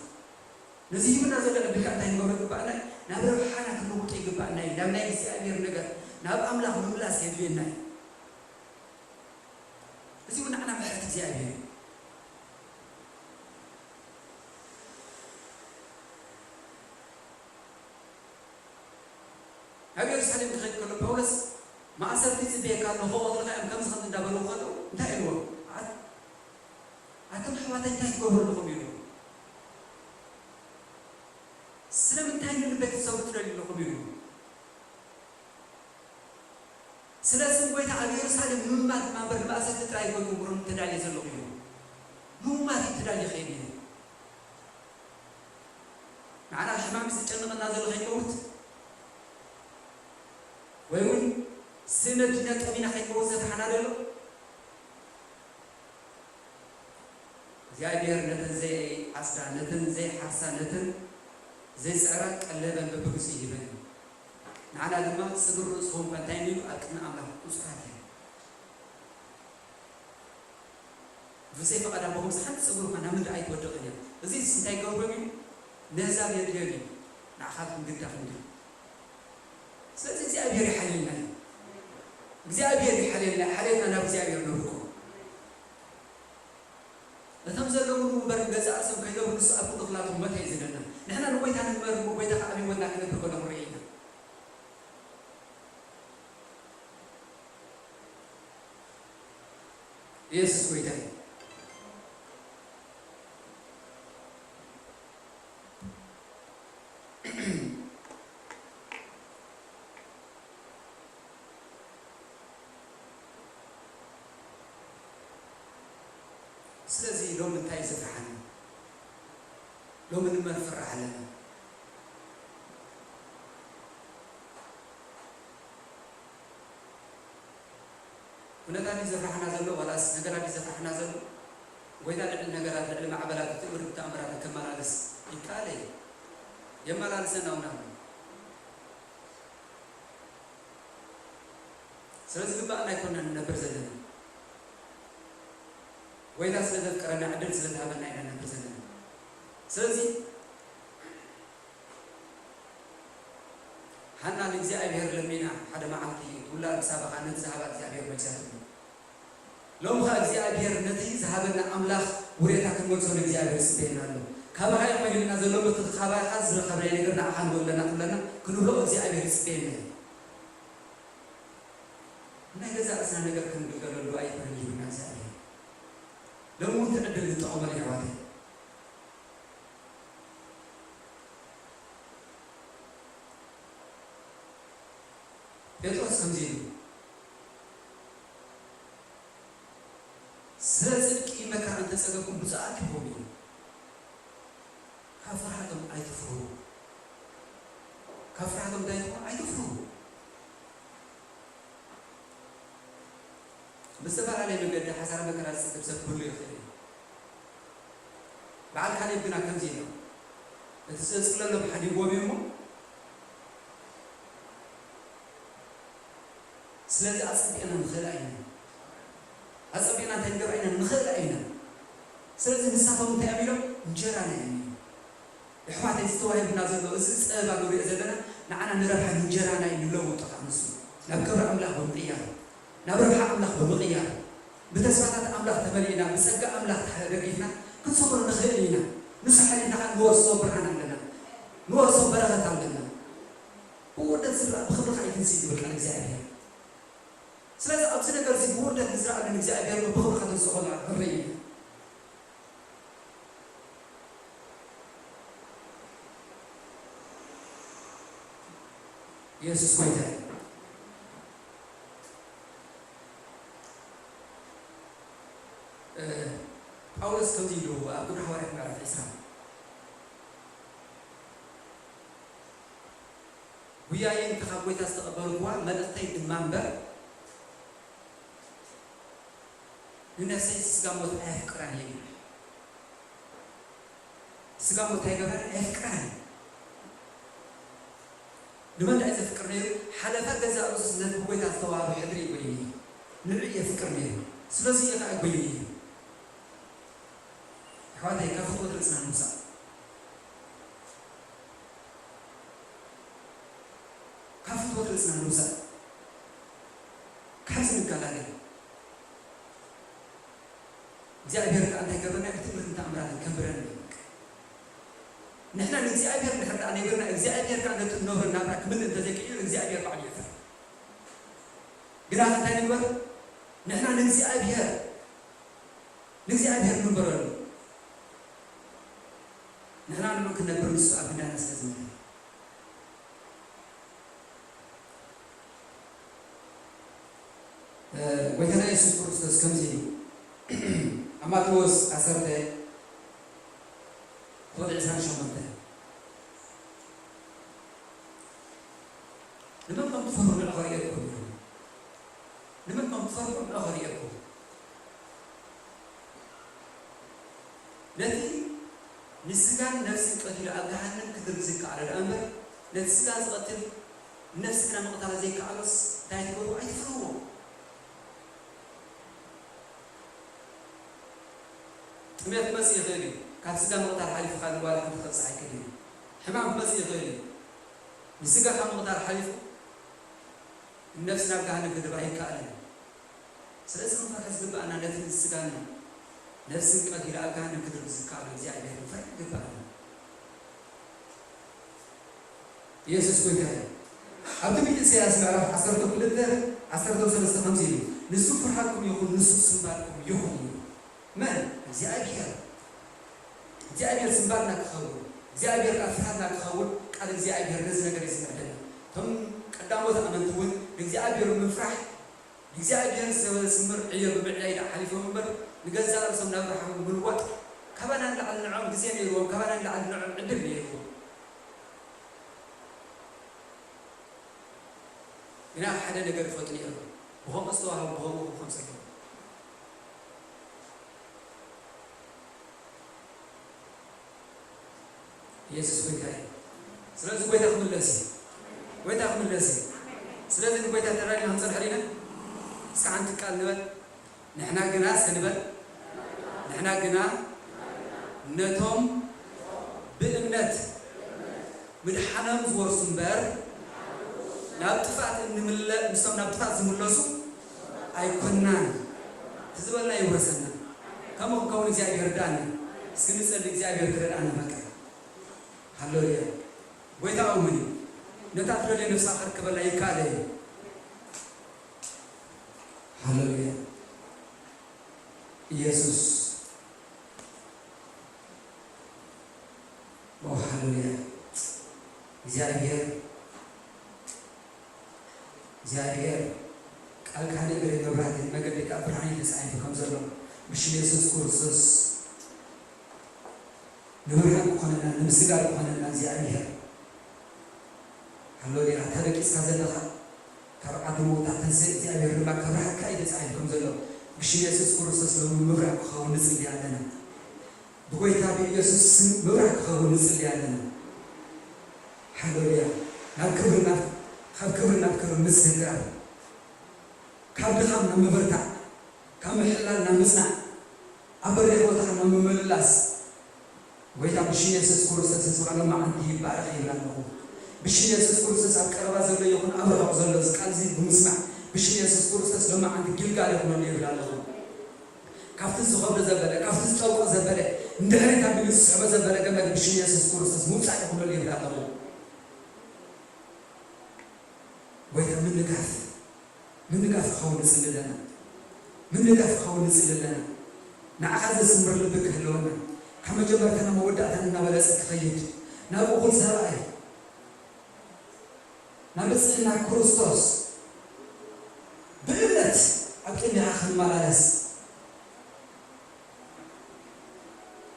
ነዚ ሂብና ዘሎ ዕድል ከዓ እንታይ ንገብሮ ይግባኣና? ናብ ረብሓና ክንልውጦ ይግባኣና እዩ። ናብ ናይ እግዚኣብሔር ነገር፣ ናብ ኣምላኽ ምምላስ የድልየና እዩ። እዚ እውን ንዓና ምሕረት እግዚኣብሔር እዩ። ናብ የሩሳሌም ክኸይድ ከሎ ጳውሎስ፣ "ማእሰርቲ ይጽበየካ ኣሎ፣ ክቐትሉኻ እዮም" ከምዚ ከምዚ እንዳበልዎ ከለዉ እንታይ ኢልዎም? "ኣት-፣ ኣቶም ኣሕዋተይ እንታይ ትገብሩ ኣለኹም?" ኢልዎም። "ስለምንታይ ንልበይ ክትሰብሩ ትደልዩ ኣለኹም?" ኢልዎም። ስለ ስም ጐይታ ኣብ የሩሳሌም ንምህማት ድማ እምበር ንማእሰርቲ ጥራይ ኣይኮንኩን ብሩን ተዳልየ ዘለኹ ኢልዎም። ንምህማት እዩ ተዳልየ ከይድ ነይሩ። ንዓና ሕማም ዘጨንቐና ዘሎ ከይንመውት፣ ወይ እውን ስእነት ዱንያ ጠሚና ከይንመውት ዘፍርሓና ዘሎ፣ እግዚኣብሔር ነተን ዘይዓጽዳ፣ ነተን ዘይሓርሳ፣ ነተን ዘይጽዕራ ቀለበን በብግዚኡ ይህበን እዩ። ንዓና ድማ ጽግር ርእስኹም ከ እንታይ ኢሉ ኣብ ቅድሚ ኣምላኽ ብጹሓት እዮም። ብዘይ ፈቓድ ኣቦኹም ሓንቲ ጸጉሪ እኳ ናብ ምድሪ ኣይትወድቕን እያ። እዚስ እንታይ ይገብሮም እዩ? ነህዛብ የድልዮም እዩ። ንዓኻትኩም ግዳ ክንድል። ስለዚ እግዚኣብሔር ይሓልየልና እዩ። እግዚኣብሔር ይሓልየልና፣ ሓልየልና ናብ እግዚኣብሔር ነብርኮ። እቶም ዘለዉ እምበር ንገዛእ ርእሶም ከይነብሩ ንሱ ኣብ ኩሉ ኹላቶም መተ እዩ ዝብለና። ንሕና ንጎይታ ንንበር እሞ ጎይታ ከዓብይወና ክነብር ከሎ ክንርኢ ኢና። ኢየሱስ ጎይታ እዩ። ስለዚ ሎሚ እንታይ እዩ ዘፍርሓና? ሎሚ ንመን ንፈርሕ ኣለና? ኩነታት ድዩ ዘፍርሓና ዘሎ ዋላስ ነገራት ድዩ ዘፍርሓና ዘሎ? ጎይታ ልዕሊ ነገራት፣ ልዕሊ ማዕበላት፣ ትእምር ተኣምራት ከመላልስ ይከኣል እዩ። የመላልሰና እውን ኣሎ። ስለ ዝግባኣና ኣይኮናን ንነብር ዘለና። ጎይታ ስለ ዘፍቀረና፣ ዕድል ስለ ዝሃበና ኢና ንነብር ዘለና። ስለዚ ሃና ንእግዚኣብሔር ለሚና ሓደ መዓልቲ ውላድ ሳባ ኸኣ ነቲ ዝሃባ እግዚኣብሔር መልሳትሉ። ሎሚ ኸኣ እግዚኣብሔር ነቲ ዝሃበና ኣምላኽ ውሬታ ክንመልሶ ንእግዚኣብሔር ይጽበየና ኣሎ። ካባኻ እዩ ኾይኑልና ዘሎ፣ በቲ ካባኻ ዝረኸብናዮ ነገር ንዓኻ ንበለና ኩለና ክንህቦ እግዚኣብሔር ይጽበየና እዩ። ናይ ገዛእ ርእስና ነገር ክንግልገለሉ ኣይኮነን ሂቡና እግዚኣብሔር። ሎሚ እውን እቲ ዕድል ንጠቐመሉ ኣሕዋተይ። ጴጥሮስ ከምዚ ኢሉ፣ ስለ ጽድቂ መከራ እንተጸገብኩም ብፁዓት ኢኹም እዩ። ካብ ፍርሃቶም ኣይትፍርሁ። ካብ ፍርሃቶም እንታይ ትኾኑ? ኣይትፍርሁ። ብዝተፈላለየ መገዲ ሓሳረ መከራ ዝጸግብ ሰብ ክህሉ ይኽእል እዩ። በዓል ካሌብ ግና ከምዚ ኢሉ፣ እቲ ዘጽለሎም ሓዲግዎም እዩ እሞ፣ ስለዚ ኣጸቢቕና ንኽእል ኢና። ኣጸቢቕና እንታይ ንገብር ኢና? ንኽእል ኢና። ስለዚ ንሳቶም እንታይ እዮም ኢሎም? እንጀራና እዮም ኢሎም። ኣሕዋተይ፣ እዚ ተዋሂቡና ዘሎ እዚ ጸበባ ንሪኦ ዘለና ንዓና ንረብሓ፣ ንእንጀራና እዩ ንለውጦ። ካብ ንሱ ናብ ክብሪ ኣምላኽ ብምቕያር፣ ናብ ረብሓ ኣምላኽ ብምቕያር፣ ብተስፋታት ኣምላኽ ተመሊእና፣ ብጸጋ ኣምላኽ ተደጊፍና ክንሰግሮ ንኽእል ኢና። ንሱ ሓሊፍና ከዓ ንወርሶ ብርሃን ኣለና፣ ንወርሶ በረኸት ኣለና። ብውርደት ዝረኣ ብኽብሪ ከዓ ይትንስእ ይብል ቃል እግዚኣብሔር። ስለዚ ኣብዚ ነገር እዚ ብውርደት ንዝረኣሉ ንእግዚኣብሔር ብኽብሪ ከተንስኦ ከለኻ ክንርኢ ኢና። የሱስ ጎይታ እዩ። እ፣ ጳውሎስ ከምዚ ኢሉ ኣብ ግብሪ ሃዋርያት ምዕራፍ ዕስራ፣ ጉያየይ ካብ ጎይታ ዝተቐበልኩዋ መልእኽተይ ድማ እምበር፣ ንነፍሰይ ስጋ ሞት ኣየፍቅራን እየ። ስጋ ሞት ኣይገብራን፣ ኣየፍቅራን። ንመን ደኣ ዘፍቅር ነይሩ? ሓለፋ ገዛእ ርእሱ ነቲ ብጎይታ ዝተዋህቦ ሕድሪ እዩ ጎይኑ። ንዕኡ የፍቅር ነይሩ። ስለዚ እዩ ከኣ ጎይኑ እዩ። ኣሕዋተይ፣ ካብ ፍትወት ርእስና ንውፃእ። ካብ ፍትወት ርእስና ንውፃእ። ካብዚ ንገላገል። እግዚኣብሔር ከኣ እንታይ ገብረና? ብትምህርትን ተኣምራትን ከንብረና እዩ። ንሕና ንእግዚኣብሔር እንድሕር ደኣ ነቢርና፣ እግዚኣብሔር ከኣ ነቲ እንነብሮ ናብራ ክምልእ እንተዘይክኢሉ፣ እግዚኣብሔር ባዕሉ ይፍርድ። ግና እንታይ ንግበር? ንሕና ንእግዚኣብሔር፣ ንእግዚኣብሔር ንንበረሉ። ንሕና ንዑ ክንነብር ንሱ ኣብ ክንዳና ስለ ዝመረ። እ፣ ጎይታና የሱስ ክርስቶስ ከምዚ ኢሉ ኣብ ማቴዎስ ዓሰርተ ቁጽሪ ዕስራን ሸሞንተ፣ "ንመን ከም ትፈርሁ ንዑ ከርእየኩም እዩ። ንመን ከም ትፈርሁ ንዑ ከርእየኩም። ነቲ ንስጋን ነፍስን ቀቲሉ ኣብ ገሃነም ክድርብ ዝከኣሎ ደኣ እምበር፣ ነቲ ስጋ ዝቐትል ነፍሲ ግና ምቕታል ዘይከኣሎስ እንታይ ትገብሩ? ኣይትፍርህዎ። ጥሜት ክመጽእ ይኽእል እዩ፣ ካብ ስጋ ምቕታል ሓሊፉ ካልእ ዋላ ሓንቲ ክበጽሕ ኣይክእልን እዩ። ሕማም ክመጽእ ይኽእል እዩ፣ ንስጋ ካብ ምቕታል ሓሊፉ ንነፍሲ ናብ ገሃነም ክድርብ ኣይከኣልን እዩ። ስለዚ ክንፈርሖ ዝግብኣና ነቲ ንስጋን ነፍስን ቀቲሉ ኣብ ገሃነም ክድርብ ዝከኣሎ እግዚኣብሔር ክንፈርሖ ይግብኣና። ኢየሱስ ጎይታ እዩ። ኣብ ትንቢት ኢሳያስ ምዕራፍ ዓሰርተ ክልተ ዓሰርተ ሰለስተ ከምዚ ኢሉ፣ "ንሱ ፍርሃትኩም ይኹን፣ ንሱ ስምባድኩም ይኹን" እዩ። መን? እግዚኣብሔር። እግዚኣብሔር ስምባድና ክኸውን፣ እግዚኣብሔር ከኣ ፍርሃትና ክኸውን ቃል እግዚኣብሔር ነዚ ነገር እዩ ዝምዕደና። እቶም ቀዳሞት ኣመንቲ እውን ንእግዚኣብሔር ምፍራሕ፣ ንእግዚኣብሔር ዘስምር ዕዮ ብምዕያይ ደኣ ሓሊፎም እምበር፣ ንገዛእ ርእሶም ናብ ረብሓ ብምልዋጥ፣ ካባና ንላዕሊ ንዕኦም ግዜ ነይርዎም፣ ካባና ንላዕሊ ንዕኦም ዕድል ነይርዎም። ግና ሓደ ነገር ይፈልጡ ነይሮም፣ ብኸምኡ ዝተዋህቡ ብኸምኡ ክኾኑ ጸጊቦም። ኢየሱስ ጎይታ እዩ። ስለዚ ጎይታ ክምለስ እዩ። ጎይታ ክምለስ እዩ። ስለዚ ንጎይታ ተዳሊና ክንጸንሕ ዲና? እስከ ሓንቲ ቃል ንበል። ንሕና ግና እስከ ንበል። ንሕና ግና ነቶም ብእምነት ምድሓኖም ዝወርሱ እምበር፣ ናብ ጥፍኣት እንምለ-፣ ምስቶም ናብ ጥፍኣት ዝምለሱ ኣይኮናን። እቲ ዝበልና ይውረሰና። ከምኡ ክኸውን እግዚኣብሔር ርዳእና። እስኪ ንጸሊ፣ እግዚኣብሔር ክረድኣና በቃ። ሃሌሉያ። ጎይታ እውን እዩ። ነታ ትደልዮ ነፍሳ ከርከበላ ይከኣል እዩ። ሃሌሉያ። ኢየሱስ። ኦ፣ ሃሌሉያ። እግዚኣብሔር እግዚኣብሔር፣ "ቃልካ ንእግረይ መብራህትን መገደይ ከዓ ብርሃን እዩ" ተጻሒፉ ከም ዘሎ፣ ብሽም የሱስ ክርስቶስ ንብርሃን ክኾነና፣ ንምስጋር ክኾነና እግዚኣብሔር። ሃሌሉያ። እታ ደቂስካ ዘለኻ ካብ ዓዲ ምውታት ተንስእ፣ እግዚኣብሔር ድማ ከብርሃካ እዩ ተጻሒፉ ከም ዘሎ፣ ብሽም የሱስ ክርስቶስ ሎሚ ምብራህ ክኸውን ንጽሊ ኣለና። ብጎይታ ብኢየሱስ ስም ምብራህ ክኸውን ንጽሊ ኣለና። ሃሌሉያ። ናብ ክብሪ ናብ፣ ካብ ክብሪ ናብ ክብሪ ምስግጋር፣ ካብ ድኻም ናብ ምብርታዕ፣ ካብ ምሕላል ናብ ምጽናዕ፣ ኣብ በሪኽ ቦታኻ ናብ ምምልላስ፣ ጎይታ ብሽም የሱስ ክርስቶስ ህዝብኻ ሎማዓንቲ ይባረኽ ይብል ኣለኹ። ብሽም የሱስ ክርስቶስ ኣብ ቀረባ ዘሎ ይኹን ኣብ ርሑቕ ዘሎ እዚ ቃል እዚ ብምስማዕ፣ ብሽም የሱስ ክርስቶስ ሎማዓንቲ ግልጋል ይኹነሉ ይብል ኣለኹ። ካብቲ ዝኸብዶ ዘበለ፣ ካብቲ ዝጠውቆ ዘበለ፣ ንድሕሪት ኣቢሉ ዝስሕቦ ዘበለ ገመድ ብሽም የሱስ ክርስቶስ ምውጻእ ይኹነሉ ይብል ኣለኹ። ጎይታ ምንጋፍ፣ ምንጋፍ ክኸውን ንጽሊ ኣለና። ምንጋፍ ክኸውን ንጽሊ ኣለና። ንዓኻ ዘስምር ልቢ ክህልወና፣ ካብ መጀመርታ ናብ መወዳእታ እናበለጸ ክኸይድ፣ ናብ እኹል ሰብኣይ፣ ናብ ብጽሕና ክርስቶስ ብእምነት ኣብ ቅድሚኻ ክንመላለስ፣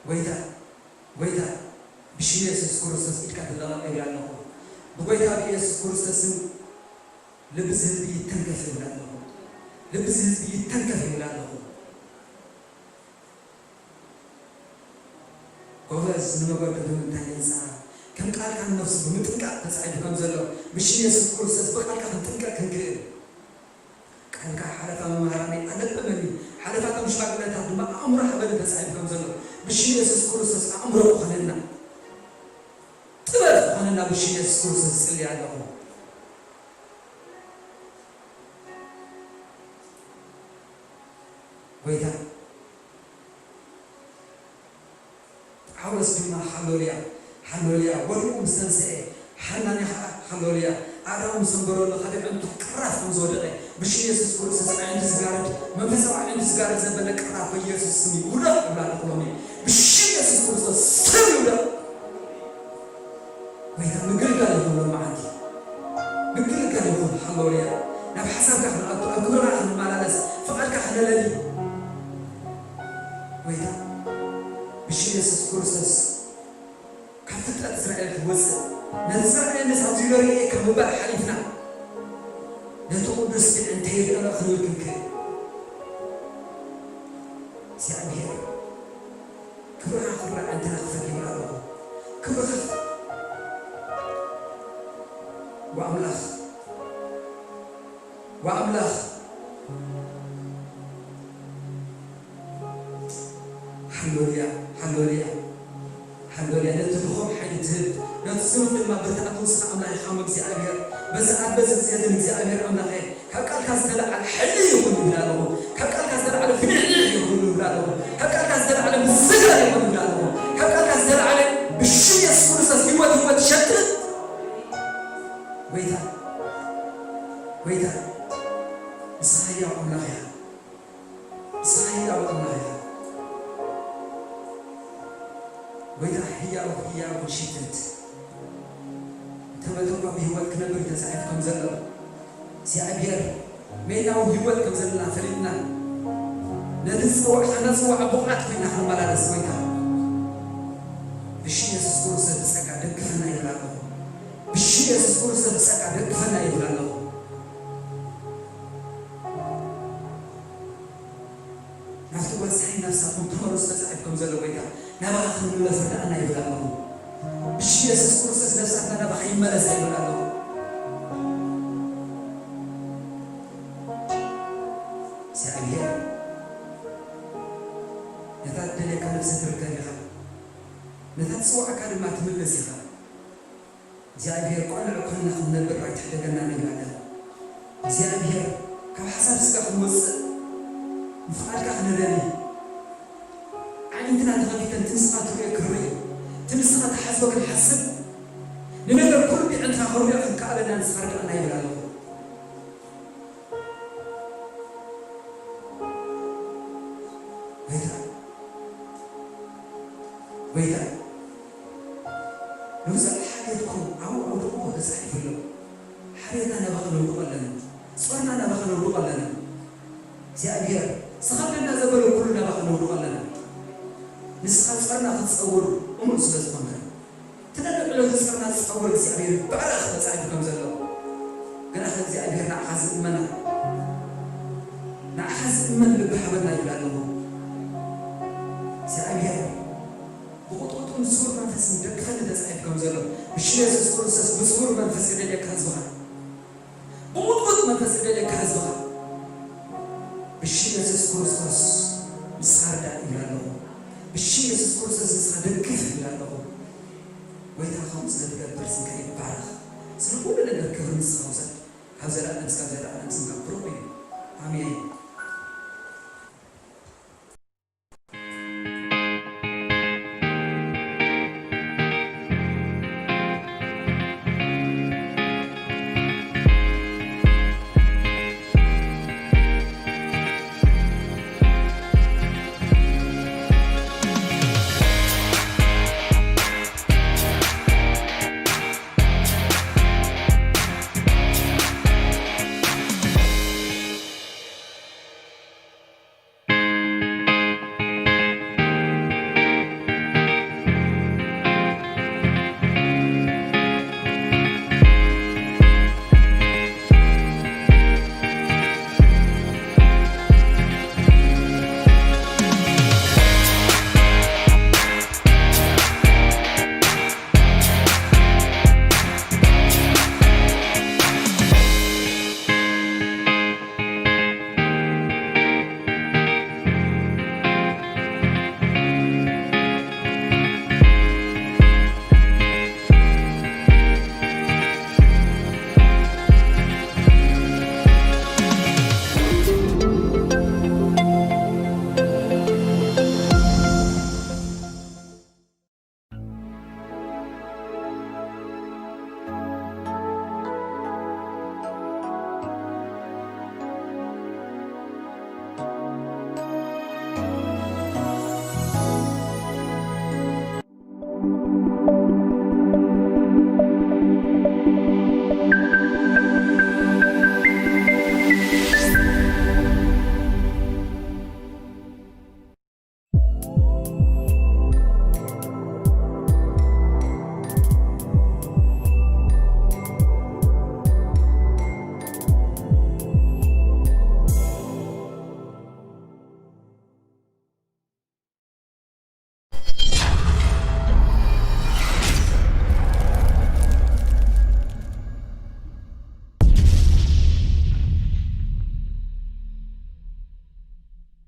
ጎይታ፣ ጎይታ፣ ብሽም የሱስ ክርስቶስ ኢድካ ትለቐቕ ይብል ኣለኹ። ብጎይታ ብኢየሱስ ክርስቶስ ስም ልቢ እዚ ህዝቢ ይተንከፍ ይብል ኣለኹ። ልቢ እዚ ህዝቢ ይተንከፍ ይብል ኣለኹ። ጎበዝ፣ ንመገዱ ብምንታይ የንጽራ? ከም ቃልካ ንነፍሱ ብምጥንቃቕ ተጻሒፉ ከም ዘሎ፣ ብሽም የሱስ ክርስቶስ ብቃልካ ክንጥንቀቕ ክንክእል። ቃልካ ሓለፋ መምህራነይ ኣለበመኒ፣ ሓለፋ እቶም ሽማግለታት ድማ ኣእምሮ ሃበኒ ተጻሒፉ ከም ዘሎ፣ ብሽም የሱስ ክርስቶስ ኣእምሮ ክኾነና፣ ጥበብ ክኾነና ብሽም የሱስ ክርስቶስ እጽሊ ኣለኹ። ጎይታ ጳውሎስ ድማ ሃሌሉያ፣ ሃሌሉያ፣ ወድቁ ምስ ተንስኤ፣ ሓናንያ ኸዓ ሃሌሉያ፣ ኣእዳዉ ምስ ኣንበረሉ፣ ካብ ኣዒንቱ ቅራፍ ከም ዝወደቐ፣ ብሽም የሱስ ክርስቶስ ኣዒንቱ ዝጋርድ፣ መንፈሳዊ ኣዒንቱ ዝጋርድ ዘበለ ቅራፍ በኢየሱስ ስም ይውደቕ ይብላ ኣለኹ ሎሚ። ብሽም የሱስ ክርስቶስ ስም ይውደቕ። ጎይታ ምግልጋል ይኹን ሎማዓንቲ። ምግልጋል ይኹን፣ ሃሌሉያ። ናብ ሓሳብካ ክንኣቱ፣ ኣብ ግብርና ክንመላለስ፣ ፍቓድካ ክነለሊ። ጎይታ፣ ብሽም የሱስ ክርስቶስ፣ ካብ ፍጥረት እስራኤል ክትወፅእ፣ ነቲ ዝረኣየኒ ኣብዚ ዶ ርእየ ካብ ምባል ሓሊፍና፣ ነቲ ቅዱስ ግን እንታይ ይረኣና ክንብል ክንክእል። እግዚኣብሔር፣ ክብርኻ ክብሪ ኣዕንትና ክፈት ይብል ኣለኹ። ክብርኻ ወኣምላኽ፣ ወኣምላኽ። ሃሌሉያ፣ ሃሌሉያ፣ ሃሌሉያ። ነቲ ድኹም ሓይሊ ትህብ፣ ነቲ ስኑፍ ድማ ብርታዕ ትውስኽ ኣምላኽ ኢኻ እሞ እግዚኣብሔር። በዚ ኣበዚ ግዜ ግን እግዚኣብሔር ኣምላኸ፣ ካብ ቃልካ ዝተለዓለ ሓይሊ ይኹን ይብል ኣለኹ። ካብ ቃልካ ዝተለዓለ ፍንሕንሕ ይኹን ይብል ኣለኹ። ካብ ቃልካ ዝተለዓለ ምስጋና ይኹን ይብል ኣለኹ። ካብ ቃልካ ዝተለዓለ ብሽም የሱስ ክርስቶስ ህይወት፣ ህይወት ሸትት። ጎይታ፣ ጎይታ፣ ንስኻ ህያው ኣምላኽ ኢኻ። ንስኻ ህያው ኣምላኽ ኢኻ። ጎይታ ህያው፣ ህያው ሸትት። እንተ መጠን እኳ ብህይወት ክነብር ተጻሒፉ ከም ዘሎ፣ እግዚኣብሔር ሜላዊ ህይወት ከም ዘለና ፈሊጥና፣ ነቲ ዝጸዋዕካና ጽዋዕ ብቑዓት ኮይና ክንመላለስ፣ ጎይታ፣ ብሽም የሱስ ክርስቶስ ብጸጋ ደግፈና ይብል ኣለኹ። ብሽም የሱስ ክርስቶስ ብጸጋ ደግፈና ይብል ኣለኹ። ናብቲ ጓል ሳሕል ነፍሳኹም ተመለሱ ተጻሒፉ ከም ዘሎ፣ ጎይታ፣ ናባኻ ክንምለስ ርድኣና ይብል ኣለኹ። ብሽም የሱስ ክርስቶስ ነፍሳትና ናባኻ ይመለሳ ይብል ኣለኹ። እግዚኣብሔር፣ ነታ ትደልየካ ነፍሲ ትርከብ ኢኻ፣ ነታ ትጽውዓካ ድማ ትምልስ ኢኻ። እግዚኣብሔር፣ ቆልዑ ኮይንና ክንነብር ኣይትሕደገና ንብል ኣለና። እግዚኣብሔር፣ ካብ ሓሳብ ስጋ ክንወፅእ፣ ንፍቓድካ ክነደሊ፣ ኣዒንትና ተኸፊተን እቲ ንስኻ ትርእዮ ክንርኢ፣ እቲ ንስኻ ትሓስቦ ክንሓስብ፣ ንነገር ኩሉ ብዕንትኻ ክንሪኦ ክንከኣለና ንስኻ ርድኣና ይብል ኣለኹ። ጎይታ፣ ጎይታ፣ ንብዙሕ ሓልዮትኩም ኣብኡ ኣውድቕዎ ተጻሒፉ ኣሎ። ሓልዮትና ናባኻ ነውድቖ ኣለና። ጾርና ናባኻ ነውድቆ ኣለና። እግዚኣብሔር ዝኸብደና ዘበለ ኩሉ ናባኻ ነውድቆ ኣለና። ንስኻ ጾርና ክትጸውር እሙን ስለ ዝኾንካ፣ እቲ ነንዕሎ ዝጸርና ዝጸውር እግዚኣብሔር ባዕልኻ ተጻሒፉ ከም ዘሎ፣ ግናኸ እግዚኣብሔር ንዓኻ ዝእመና፣ ንዓኻ ዝእመን ልቢ ሃበና ይብል ኣለኹ። እግዚኣብሔር ብቕጥቕጡን ስዉር መንፈስን ደግፈኒ ተጻሒፉ ከም ዘሎ፣ ብሽም የሱስ ክርስቶስ ብስዉር መንፈስ ይደልየካ ህዝብኻ። ብቕጥቕጥ መንፈስ ይደልየካ ህዝብኻ። ብሽም የሱስ ክርስቶስ ንስኻ ርዳእ ይብል ኣለኹ። ብሽም የሱስ ክርስቶስ ንስኻ ደግፍ ይብል ኣለኹ። ጎይታ ከምኡ ስለ ትገብር ስምካ ይባረኽ። ስለ ኩሉ ነገር ክብሪ ንስኻ ውሰድ። ካብ ዘለኣለም እስካብ ዘለኣለም ስምካ ብሩኽ እዩ።